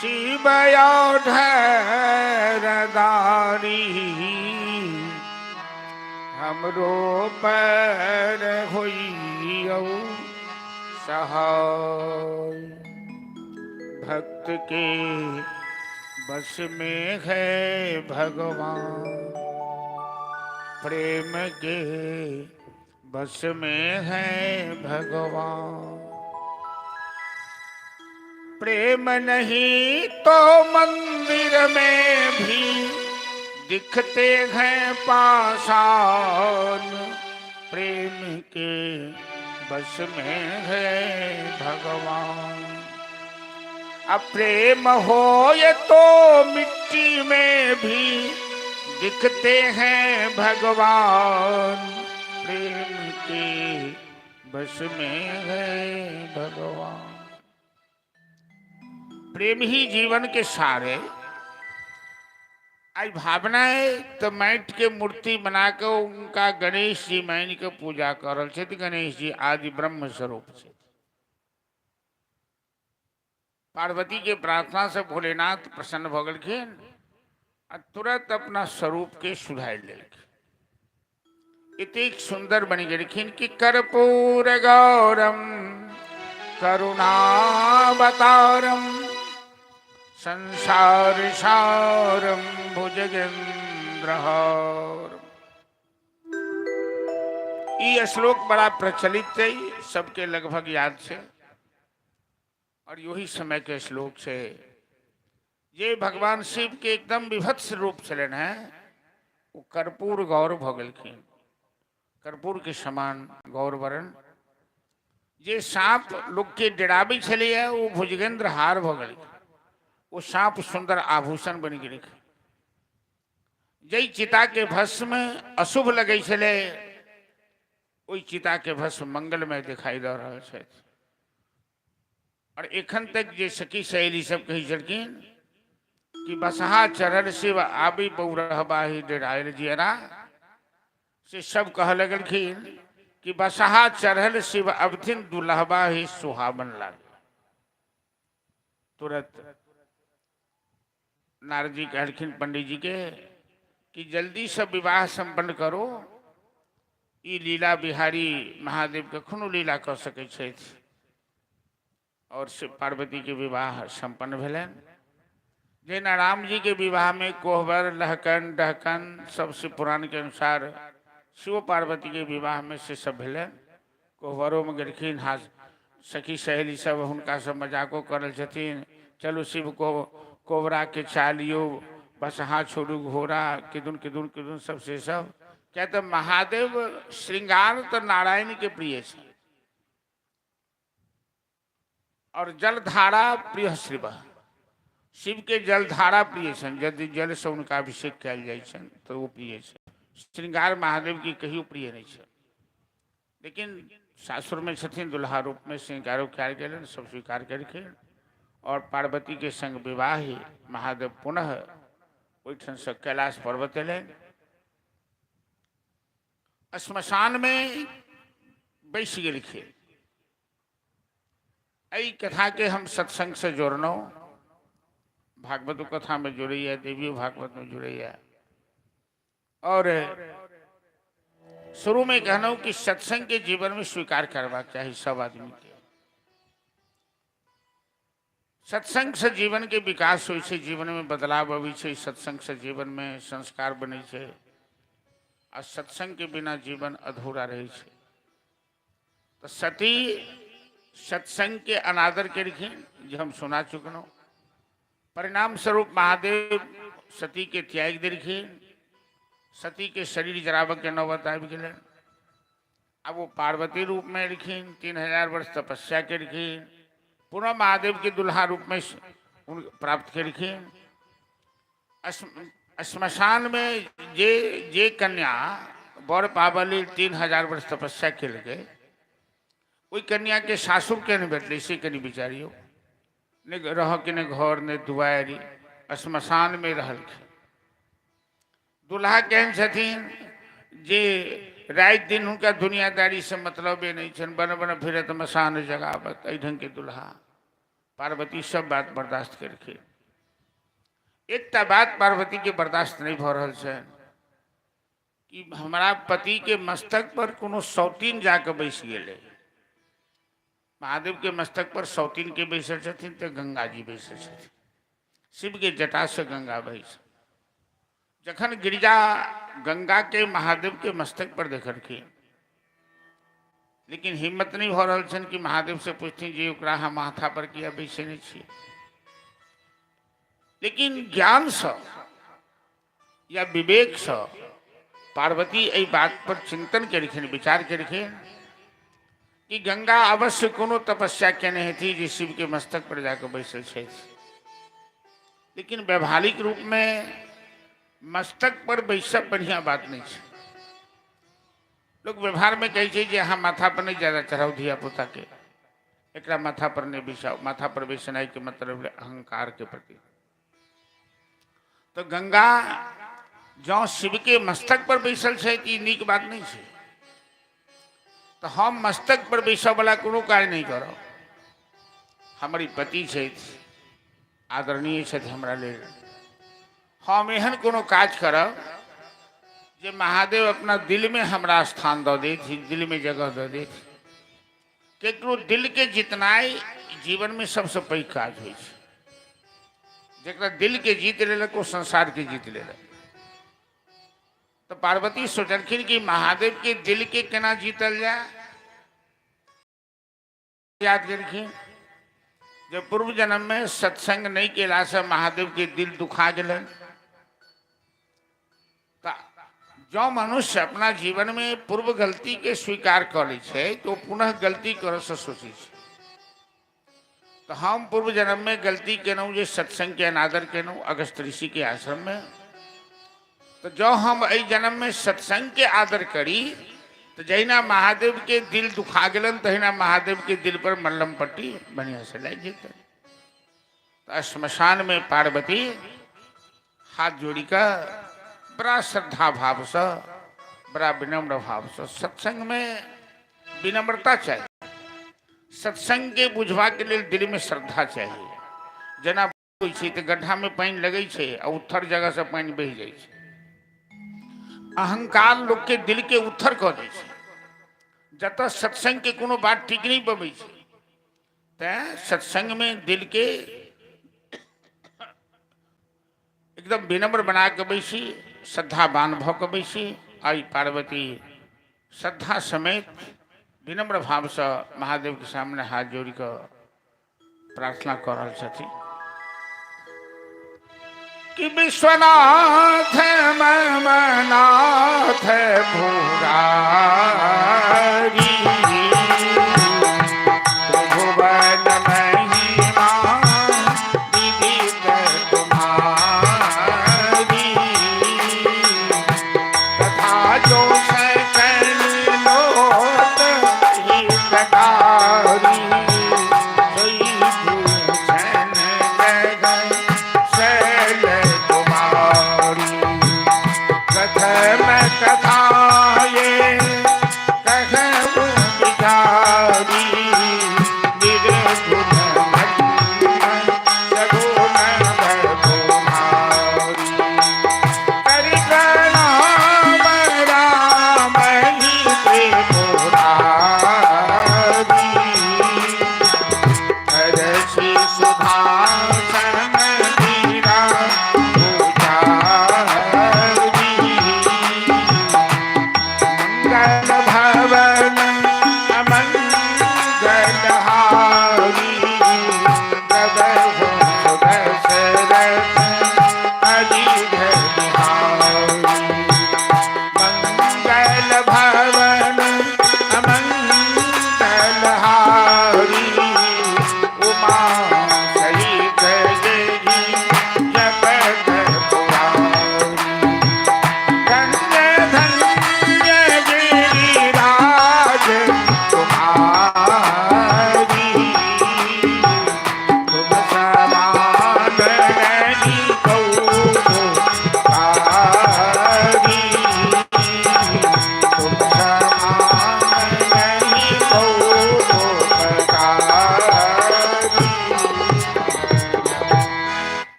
[SPEAKER 1] शिव औढर दारी, हमरो पर होइयौ सहाय। भक्त के बस में है भगवान, प्रेम के बस में है भगवान। प्रेम नहीं तो मंदिर में भी दिखते हैं पाषाण, प्रेम के बस में है भगवान। अब प्रेम हो ये तो मिट्टी में भी दिखते हैं भगवान, प्रेम के बस में है भगवान। प्रेम ही जीवन के सार है। आई भावना है तो माटि के मूर्ति बना के उनका गणेश जी मान के पूजा कर रहल छथि। गणेश जी आदि ब्रह्म स्वरूप छथि। पार्वती के प्रार्थना से भोलेनाथ प्रसन्न भऽ गेलखिन आ तुरंत अपना स्वरूप के सुधारि लेलखिन। एतेक सुंदर बनि गेलखिन कि कर्पूर गौरम करुणावतारम संसार सारम भुजगेंद्रहारम। ई श्लोक बड़ा प्रचलित छै, सबके लगभग याद छै और यही समय के श्लोक छै। जे भगवान शिव के एकदम विभत्स रूप छलनि हैं, ओ कर्पूर गौर भऽ गेलखिन, कर्पूर के समान गौर वर्ण। जे साँप लोकके डराबै छलैए, ओ भुजगेंद्र हार भऽ गेलखिन, ओ साँप सुन्दर आभूषण बनि गेलखिन। जाहि चिताके भस्म अशुभ लगै छलै, ओहि चिताके भस्म मंगलमय दिखाई दऽ रहल छथि। और एखन तक जे सखी सहेली सब कहै छलखिन कि बसहा चढ़ल शिव आबी बौरहबाही डेरायल जियरा, से सब कह लगलखिन कि बसहा चढ़ल शिव अबथिन दुल्हबा ही सुहावन लागे। तुरंत नारद जी कहलखिन पंडित जी के कि जल्दी से विवाह संपन्न करो, ई लीला बिहारी महादेव कखनो लीला कऽ सकै छथि। और शिव पार्वती के विवाह संपन्न भेलनि। जेना राम जी के विवाह में कोहबर लहकन डहकन सब शिव पुराण के अनुसार शिव पार्वती के विवाह में से सब भेलनि। कोहबरोमे गेलखिन, हा सखी सहेली सब हुनका सब मजाको करल छथिन, चलू शिव को कोबरा के चालियो, बस हाँ छोड़ू घोड़ा, किदुन किदुन किदुन सब से सब। क्या तऽ महादेव श्रृंगार तऽ नारायण के प्रिय छै और जलधारा प्रिय शिव, शिव के जलधारा प्रिय छनि। यदि जल से हुनका अभिषेक कयल जाइ छनि तऽ ओ प्रिय छै। श्रृंगार महादेव के कहियो प्रिय नहि छै, लेकिन सासुरमे छथिन दुल्हा रूपमे श्रृंगारो कयल गेलनि, सब स्वीकार केलखिन और पार्वती के संग विवाह ही महादेव पुनः ओहिठामसँ कैलाश पर्वत एलनि। श्मशानमे बैसि गेलखिन। एहि कथाके हम सत्संगसँ जोड़लहुँ, भागवतो कथामे जोड़ैए, देवियो भागवतमे जोड़ैए। और शुरू में कहलहुँ कि सत्संग के जीवन में स्वीकार करबाक चाही सब आदमी के। सत्संग से जीवन के विकास होइ छै, जीवन में बदलाव अबै छै, सत्संग से जीवन में संस्कार बनै छै आ सत्संग के बिना जीवन अधूरा रहै छै। तऽ सती सत्संग के अनादर केलखिन, जे हम सुना चुकलहुँ। परिणाम स्वरूप महादेव सती के त्याग देलखिन। सती के शरीर जराबऽ के नौबत आबि गेलनि। आब ओ पार्वती रूप में एलखिन, 3000 वर्ष तपस्या केलखिन, पुनः महादेव के दुल्हा रूप में प्राप्त केलखिन। श्मशान में जे जे कन्या वर पाबऽ लेल 3000 वर्ष तपस्या केलकै, ओहि कन्या के सासुर केहन भेटलै से कनि विचारियौ। नहि रहऽ के नहि घर नहि दुआरि, श्मशान में रहलखिन। दुल्हा केहन छथिन जे राति दिन हुनका दुनियादारीसँ मतलबे नहि छनि, बन बन फिरत मसान जगावत, एहि ढङ्गके दुल्हा। पार्वती सब बात बर्दाश्त केलखिन। एकटा बात पार्वतीके बर्दाश्त नहि भऽ रहल छनि कि हमरा पतिके मस्तक पर कोनो सौतीन जाकऽ बैसि गेलै। महादेवके मस्तक पर सौतीनके बैसल छथिन तऽ गंगा जी बैसल छथिन, शिवके जटासँ गंगा बहै छै। जखन गिरिजा गंगाके महादेवके मस्तक पर देखलखिन, लेकिन हिम्मत नहि भऽ रहल छनि कि महादेवसँ पुछथिन जे ओकरा अहाँ माथा पर किया बैसेने छियै। लेकिन ज्ञानसँ या विवेकसँ पार्वती एहि बात पर चिंतन केलखिन, विचार केलखिन कि गंगा अवश्य कोनो तपस्या केने हेती जे शिवके मस्तक पर जाकऽ बैसल छथि, लेकिन व्यवहारिक रूपमे मस्तक पर बैसब बढ़िआँ बात नहि छै। लोक व्यवहारमे कहै छै जे अहाँ माथा पर नहि ज्यादा चढ़ाउ धियापुताके, एकरा माथा पर नहि बैसाउ। माथा पर बैसनाइके मतलब भेलै अहंकारके प्रति। तऽ गंगा जँ शिवके मस्तक पर बैसल छै तऽ ई नीक बात नहि छै। तऽ हम मस्तक पर बैसऽवला कोनो काज नहि करब। हमर ई पति छथि, आदरणीय छथि हमरा लेल, हम एहन कोनो काज करब जे महादेव अपना दिलमे हमरा स्थान दऽ देथि, दिलमे जगह दऽ देथि। केकरो दिलके जितनाइ जीवनमे सबसँ पैघ काज होइ छै। जकरा दिलके जीत लेलक ओ संसारके जीत लेलक। तऽ पार्वती सोचलखिन कि महादेवके दिलके केना जीतल जाय। याद केलखिन जे पूर्व जन्ममे सत्संग नहि केलासँ महादेवके दिल दुखा गेलनि। तऽ जँ मनुष्य अपना जीवनमे पूर्व गलतीके स्वीकार कऽ लै छै तऽ ओ पुनः गलती करऽसँ सोचै छै। तऽ हम पूर्व जन्ममे गलती केलहुँ जे सत्संगके अनादर केलहुँ अगस्त ऋषिके आश्रममे, तऽ जँ हम एहि जन्ममे सत्संगके आदर करी तऽ जहिना महादेवके दिल दुखा गेलनि तहिना महादेवके दिल पर मल्लम पट्टी बढ़िआँसँ लागि जेतनि। तऽ श्मशानमे पार्वती हाथ जोड़ि कऽ बड़ा श्रद्धा भावसँ, बड़ा विनम्र भावसँ, सत्संगमे विनम्रता चाही, सत्संगके बुझबाके लेल दिलमे श्रद्धा चाही। जेना होइ छै तऽ गड्ढामे पानि लगै छै आ उत्थर जगहसँ पानि बहि जाइ छै। अहंकार लोकके दिलके उत्थर कऽ दै छै। जतऽ सत्संगके कोनो बात ठीक नहि पबै छै, तैँ सत्संगमे दिलके एकदम विनम्र बना कऽ बैसी, श्रद्धावान भऽ कऽ बैसी। आई पार्वती श्रद्धा समेत विनम्र भावसँ महादेवके सामने हाथ जोड़ि कऽ प्रार्थना कऽ रहल छथिन कि विश्वनाथ मनाथ भुरारी त्रिभुवन महिमा विदित तुम्हारी, तथा जो सकल लोक हितकारी, सोई भूषण गगन शैल कुमारी। कथम कथा ये कहु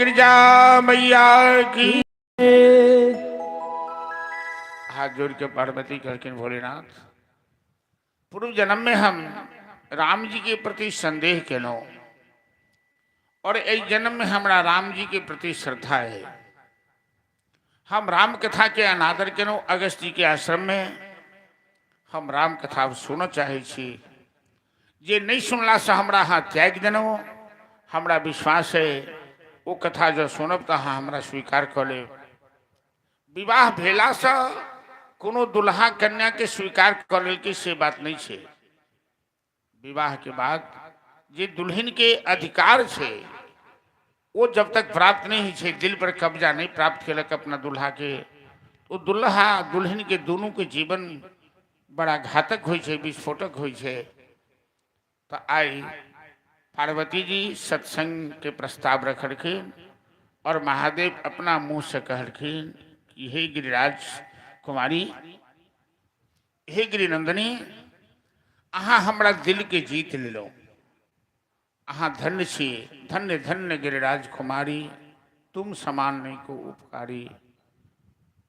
[SPEAKER 1] गिरिजा मैया की। हाथ जोड़ के पार्वती कहलखिन, भोलेनाथ, पूर्व जन्म में हम राम जी के प्रति संदेह केलहुँ और एहि जन्म में हमरा राम जी के प्रति श्रद्धा है। हम राम कथा के अनादर केलहुँ अगस्त जी के आश्रम में। हम राम कथा सुनऽ चाहै छी। जे नहि सुनलासँ हमरा अहाँ त्यागि देलहुँ, हमरा विश्वास है ओ कथा जँ सुनब तऽ अहाँ हमरा स्वीकार कऽ लेब। विवाह भेलासँ कोनो दुल्हा कन्याके स्वीकार कऽ लेलकै से बात नहि छै। विवाहके बाद जे दुल्हनके अधिकार छै ओ जब तक प्राप्त नहि होइ छै, दिल पर कब्जा नहि प्राप्त केलक अपना दुल्हाके, ओ दुल्हा दुल्हनके दुनूके जीवन बड़ा घातक होइ छै, विस्फोटक होइ छै। तऽ आइ पार्वती जी सत्संगके प्रस्ताव रखलखिन और महादेव अपना मुँहसँ कहलखिन कि हे गिरिराज कुमारी, हे गिरिनंदनी, अहाँ हमरा दिलके जीत लेलहुँ, अहाँ धन्य छी। धन्य धन्य गिरिराज कुमारी, तुम समान नहीं को उपकारी।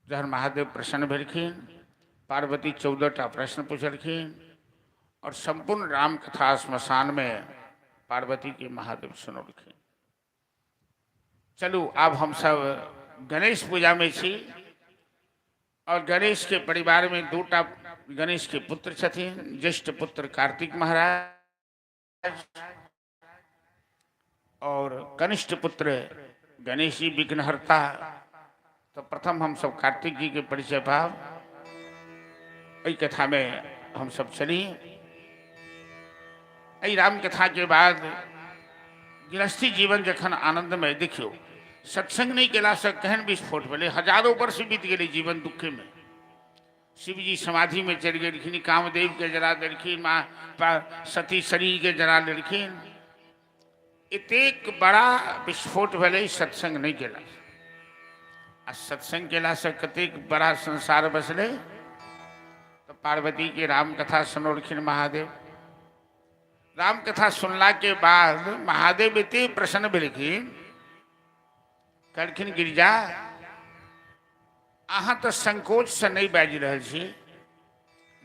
[SPEAKER 1] जहन महादेव प्रसन्न भेलखिन, पार्वती 14टा प्रश्न पुछलखिन और संपूर्ण राम कथा श्मशान में पार्वती के महादेव सुनौलखिन। चलू, आब हम सब गणेश पूजा में छी और गणेश के परिवार में दूटा गणेश के पुत्र छथिन, ज्येष्ठ पुत्र कार्तिक महाराज और कनिष्ठ पुत्र गणेश जी विघ्नहर्ता। तो प्रथम हम सब कार्तिक जी के परिचय पाब। एहि कथा में हम सब चली। एहि राम कथा के बाद गृहस्थी जीवन जखन आनंदमय, देखियौ सत्संग नहीं केलासँ केहन विस्फोट भेलै। हजारों वर्ष बीत गेलै जीवन दुखे में। शिवजी समाधि में चलि गेलखिन, कामदेव के जरा देलखिन, माँ सती शरीर के जरा देलखिन। एतेक बड़ा विस्फोट भेलै सत्संग नहि केला। आ सत्संग केलासँ कतेक बड़ा संसार बसलै। तऽ पार्वती के रामकथा सुनौलखिन महादेव। रामकथा सुनला के बाद महादेव एते प्रसन्न भेलखिन, कहलखिन, गिरिजा, अहाँ तऽ संकोचसँ नहि बाजि रहल छी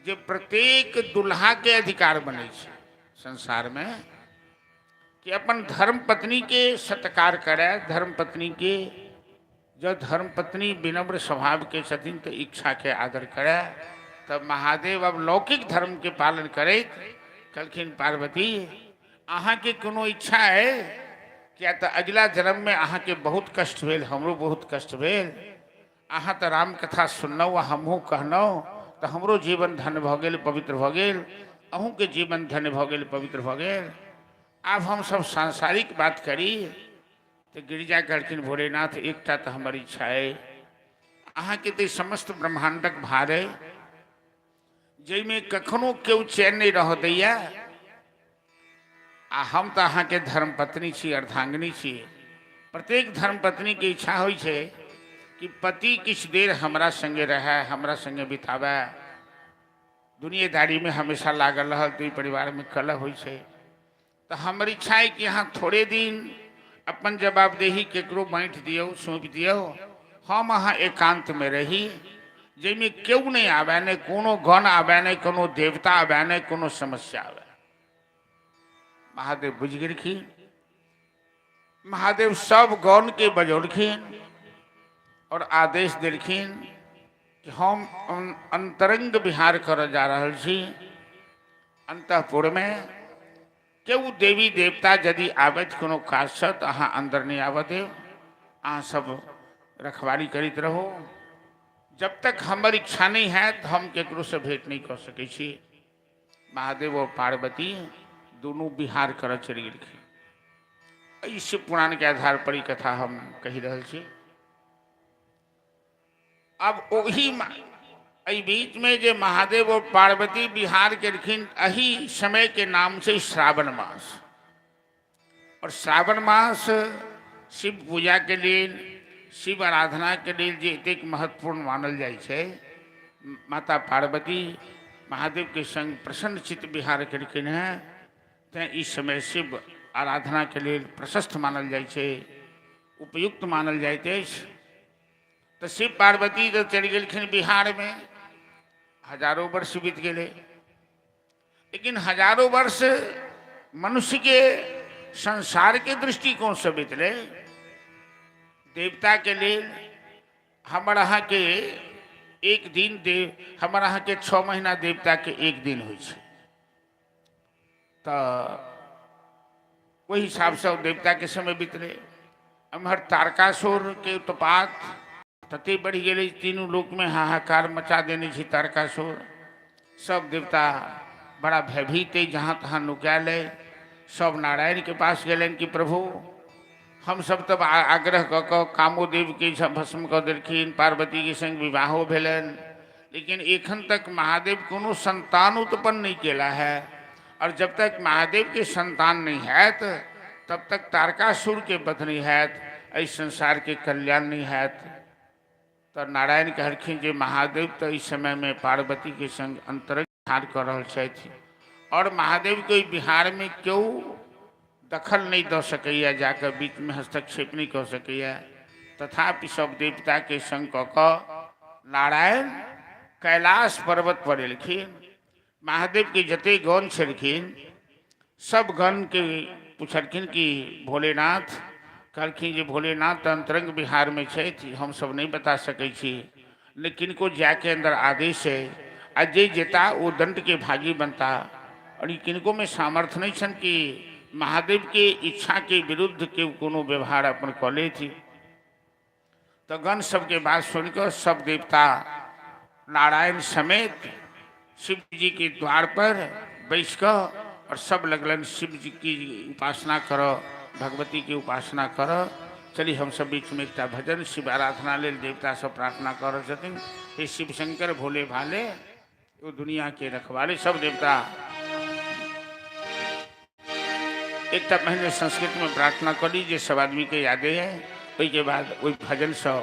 [SPEAKER 1] जे प्रत्येक दुल्हाके अधिकार बनै छै संसारमे कि अपन धर्म पत्नीके सत्कार करय। धर्म पत्नीके जँ धर्म पत्नी विनम्र स्वभावके छथिन तऽ इच्छाके आदर करय। तब महादेव अब लौकिक धर्मके पालन करैत कहलखिन, पार्वती, अहाँके कोनो इच्छा है? किया तऽ अगिला जन्ममे अहाँके बहुत कष्ट भेल, हमरो बहुत कष्ट भेल। अहाँ तऽ रामकथा सुनलहुँ आ हमहूँ कहलहुँ तऽ हमरो जीवन धन्य भऽ गेल, पवित्र भऽ गेल। अहूँके जीवन धन्य भऽ गेल, पवित्र भऽ गेल। आब हमसभ सांसारिक बात करी। तऽ गिरिजा कहलखिन, भोलेनाथ, एकटा तऽ हमर इच्छा अइ। अहाँके तऽ समस्त ब्रह्माण्डक भार अइ जाहिमे कखनो केओ चैन नहि रहऽ दैया, आ हम तऽ अहाँके धर्मपत्नी छी, अर्धांगिनी छी। प्रत्येक धर्मपत्नीके इच्छा होइ छै कि पति किछु देर हमरा सङ्गे रहए, हमरा सङ्गे बिताबए। दुनियेदारीमे हमेशा लागल रहल तऽ ओहि परिवारमे कलह होइ छै। तऽ हमर इच्छा अइ कि अहाँ थोड़े दिन अपन जवाबदेही केकरो बाँटि दियौ, सौंपि दियौ, हम अहाँ एकान्तमे रही जाहिमे केओ नहि आबय, नहि कोनो गण आबय, नहि कोनो देवता आबय, नहि कोनो समस्या आबय। महादेव बुझि गेलखिन। महादेव सब गणके बजौलखिन और आदेश देलखिन कि हम अंतरंग विहार करऽ जा रहल छी अंतःपुरमे। केओ देवी देवता यदि आबथि कोनो काजसँ तऽ अहाँ अन्दर नहि आबऽ देब। अहाँ सब रखवारी करैत रहू। जब तक हमर इच्छा नहि हैत हम केकरोसँ भेँट नहि कऽ सकै छी। महादेव और पार्वती दुनू विहार करऽ चलि गेलखिन। एहि शिव पुराणके आधार पर ई कथा हम कहि रहल छी। अब ओही एहि बीचमे जे महादेव और पार्वती विहार केलखिन, एहि समयके नाम छै श्रावण मास। और श्रावण मास शिव पूजाके लेल, शिव आराधनाके लेल जे एतेक महत्वपूर्ण मानल जाइ छै, माता पार्वती महादेवके संग प्रसन्न चित्त विहार केलखिन हेँ, तेँ ई समय शिव आराधनाके लेल प्रशस्त मानल जाइ छै। उपयुक्त मानल जाइत अछि। तऽ शिव पार्वती तऽ चलि गेलखिन बिहारमे, हजारो वर्ष बीत गेलै, लेकिन हजारो वर्ष मनुष्यके संसारके दृष्टिकोणसँ बीतलै। देवताके लेल हमर अहाँके एक दिन देव, हमर अहाँके 6 महीना देवताके एक दिन होइ छै, तऽ ओहि हिसाबसँ देवताके समय बीतलै। एम्हर तारकासुरके उत्पात तते बढ़ि गेलै, तीनू लोकमे हाहाकार मचा देने छै तारकासुर। सब देवता बड़ा भयभीत अइ, जहाँ तहाँ नुकायल अइ। सब नारायणके पास गेलनि कि प्रभु हमसब तब आग्रह कऽ कऽ कामोदेवके भस्म कऽ देलखिन, पार्वतीके संग विवाहो भेलनि, लेकिन एखन तक महादेव कोनो संतान उत्पन्न नहि केला है, और जब तक महादेव के संतान नहीं हैत तब तक तारकासुर के वध नहीं हैत, एहि संसार के कल्याण नहीं हैत। तऽ नारायण कहलखिन जे महादेव तऽ एहि समयमे पार्वती के संग अंतरंग विहार कऽ रहल छथि, और महादेव के बिहारमे केओ दखल नहि दऽ सकैए, जाकऽ बीचमे हस्तक्षेप नहि कऽ सकैए। तथापि सब देवताके संग कऽ कऽ नारायण कैलाश पर्वत पर एलखिन। महादेवके जते गण छलखिन सब गणके पुछलखिन कि भोलेनाथ, कहलखिन जे भोलेनाथ तऽ अंतरंग बिहारमे छथि, हमसब नहि बता सकै छी, लेकिन किनको जायके अन्दर आदेश है आ जे जेता ओ दंडके भागी बनता, और ई किनकोमे सामर्थ्य नहि छनि कि महादेवके इच्छाके विरुद्ध केओ कोनो व्यवहार अपन कऽ लेथि। तऽ गण सबके बात सुनिकऽ सब देवता नारायण समेत शिव जी के द्वार पर बैस कऽ और सब लगलनि शिव जी की उपासना करऽ, भगवती के उपासना करऽ। चली हम सब बीच में एकटा भजन शिव आराधना लेल देवता सब प्रार्थना कर रहल छथिन, हे शिव शंकर भोले भाले ओ दुनिया के रखवाले। सब देवता एकटा पहिने संस्कृत में प्रार्थना करी जे सब आदमी के यादे है, ओहिके बाद ओहि भजनसँ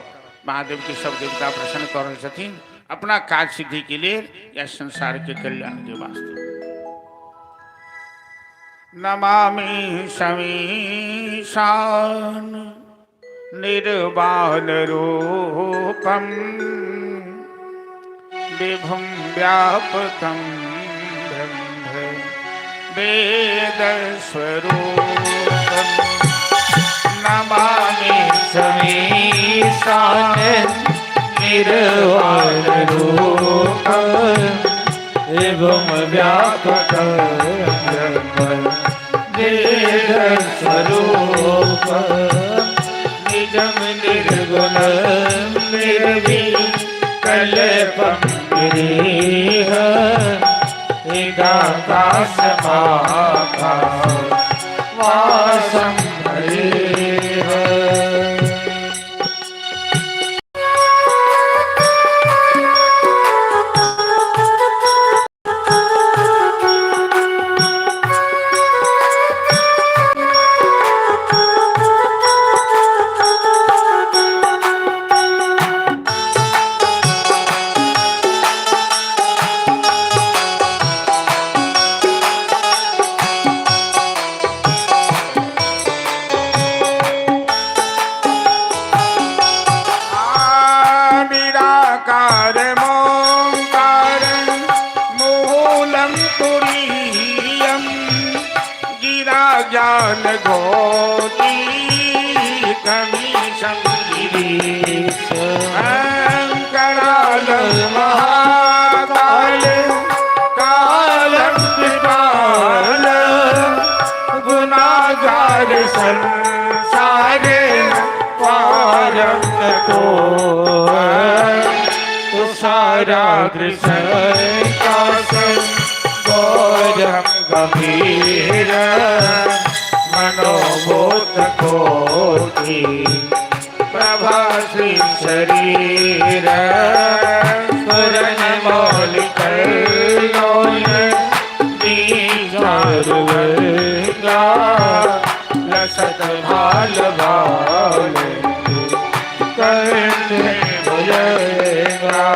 [SPEAKER 1] महादेव के सब देवता प्रसन्न कर रहल छथिन अपना काज सिद्धि के लेल या संसार के कल्याण के वास्ते। नमामि समीशान निर्वाण रूपम विभुं व्यापकं ब्रह्म वेद स्वरूपम नमामि
[SPEAKER 2] समीशान निर्वाण रूपम विभुं व्यापकं ब्रह्म वेद स्वरूपम निजम निर्गुण निर्विकल्पम गिरीह वासम हरेह।
[SPEAKER 1] निराकार मोंकार मूलम तुरीयम गिरा ज्ञान घोटी कमीशम गिरीश कराल महाकाल कालम कृपाल गुनागार संसार पारम
[SPEAKER 2] को गौरम गंभीर मनोबोध कोटि
[SPEAKER 1] प्रभा श्री
[SPEAKER 2] शरीर सुरन मौलिक लोल लसत भाल भाल कंठे भुजंगा।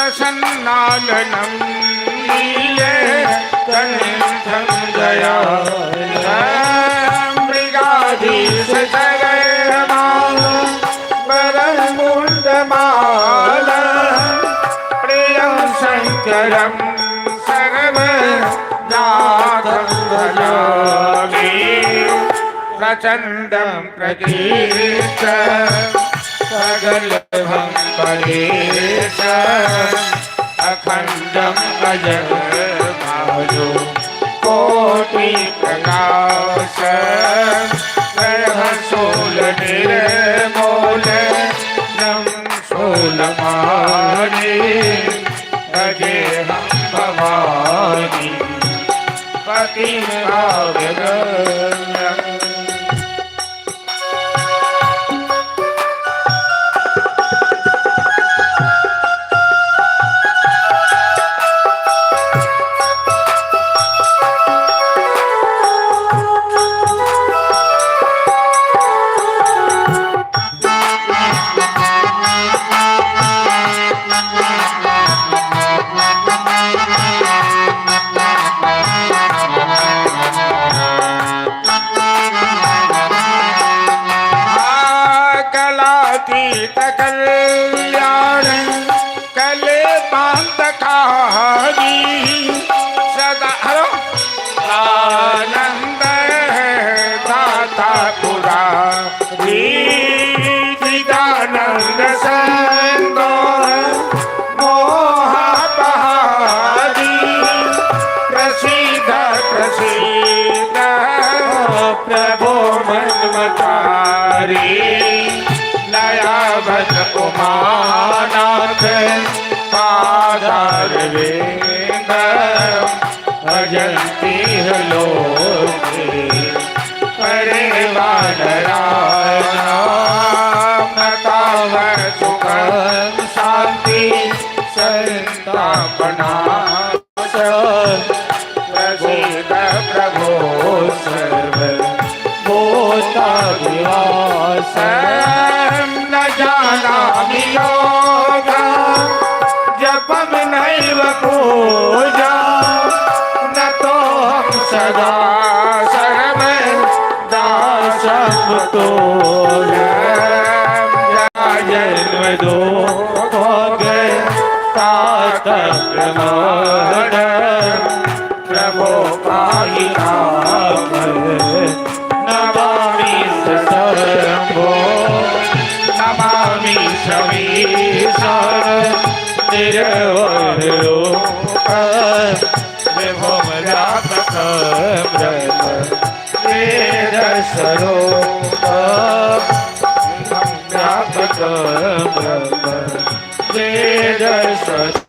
[SPEAKER 1] प्रसन्नाननं नीलकण्ठं दयालम् मृगाधीश शरणमाला प्रियं शङ्करं सर्वनाथं भजामि। प्रचण्डं प्रकीर्त सगलभं परेश अखण्डम् अजमायो कोटि प्रकाश शूल निर्मूल नम शूलमाने भजे हम भवानी पतिं भावगम्यम्। कलातीत कल्याण कलेबांत कहानी सदा हरो आनंद दाता पुरा चिदानंद संतो मोहा बहारी प्रसिद्ध प्रसिद्ध
[SPEAKER 2] प्रभो
[SPEAKER 1] मनमतारी नयाभन उमानाथ पादारविन्द भजन्ति लोके परे वानराणां ताव सुखं शान्ति संतापनाश प्रसीद प्रभो सर्व
[SPEAKER 2] भूतादिवास
[SPEAKER 1] न जानामि योगा जपम नैव पूजा न तो हम सदा सर्व दासम
[SPEAKER 2] तो
[SPEAKER 1] जन्म
[SPEAKER 2] जन्म दो गए तात प्रमाण
[SPEAKER 1] प्रभो पाहि
[SPEAKER 2] नमामि शम्भो
[SPEAKER 1] नमामि समीशान
[SPEAKER 2] निरवरूप विभुं व्यापकं ब्रह्म वेदस्वरूप व्यापकं ब्रह्म वेदस्वरूप।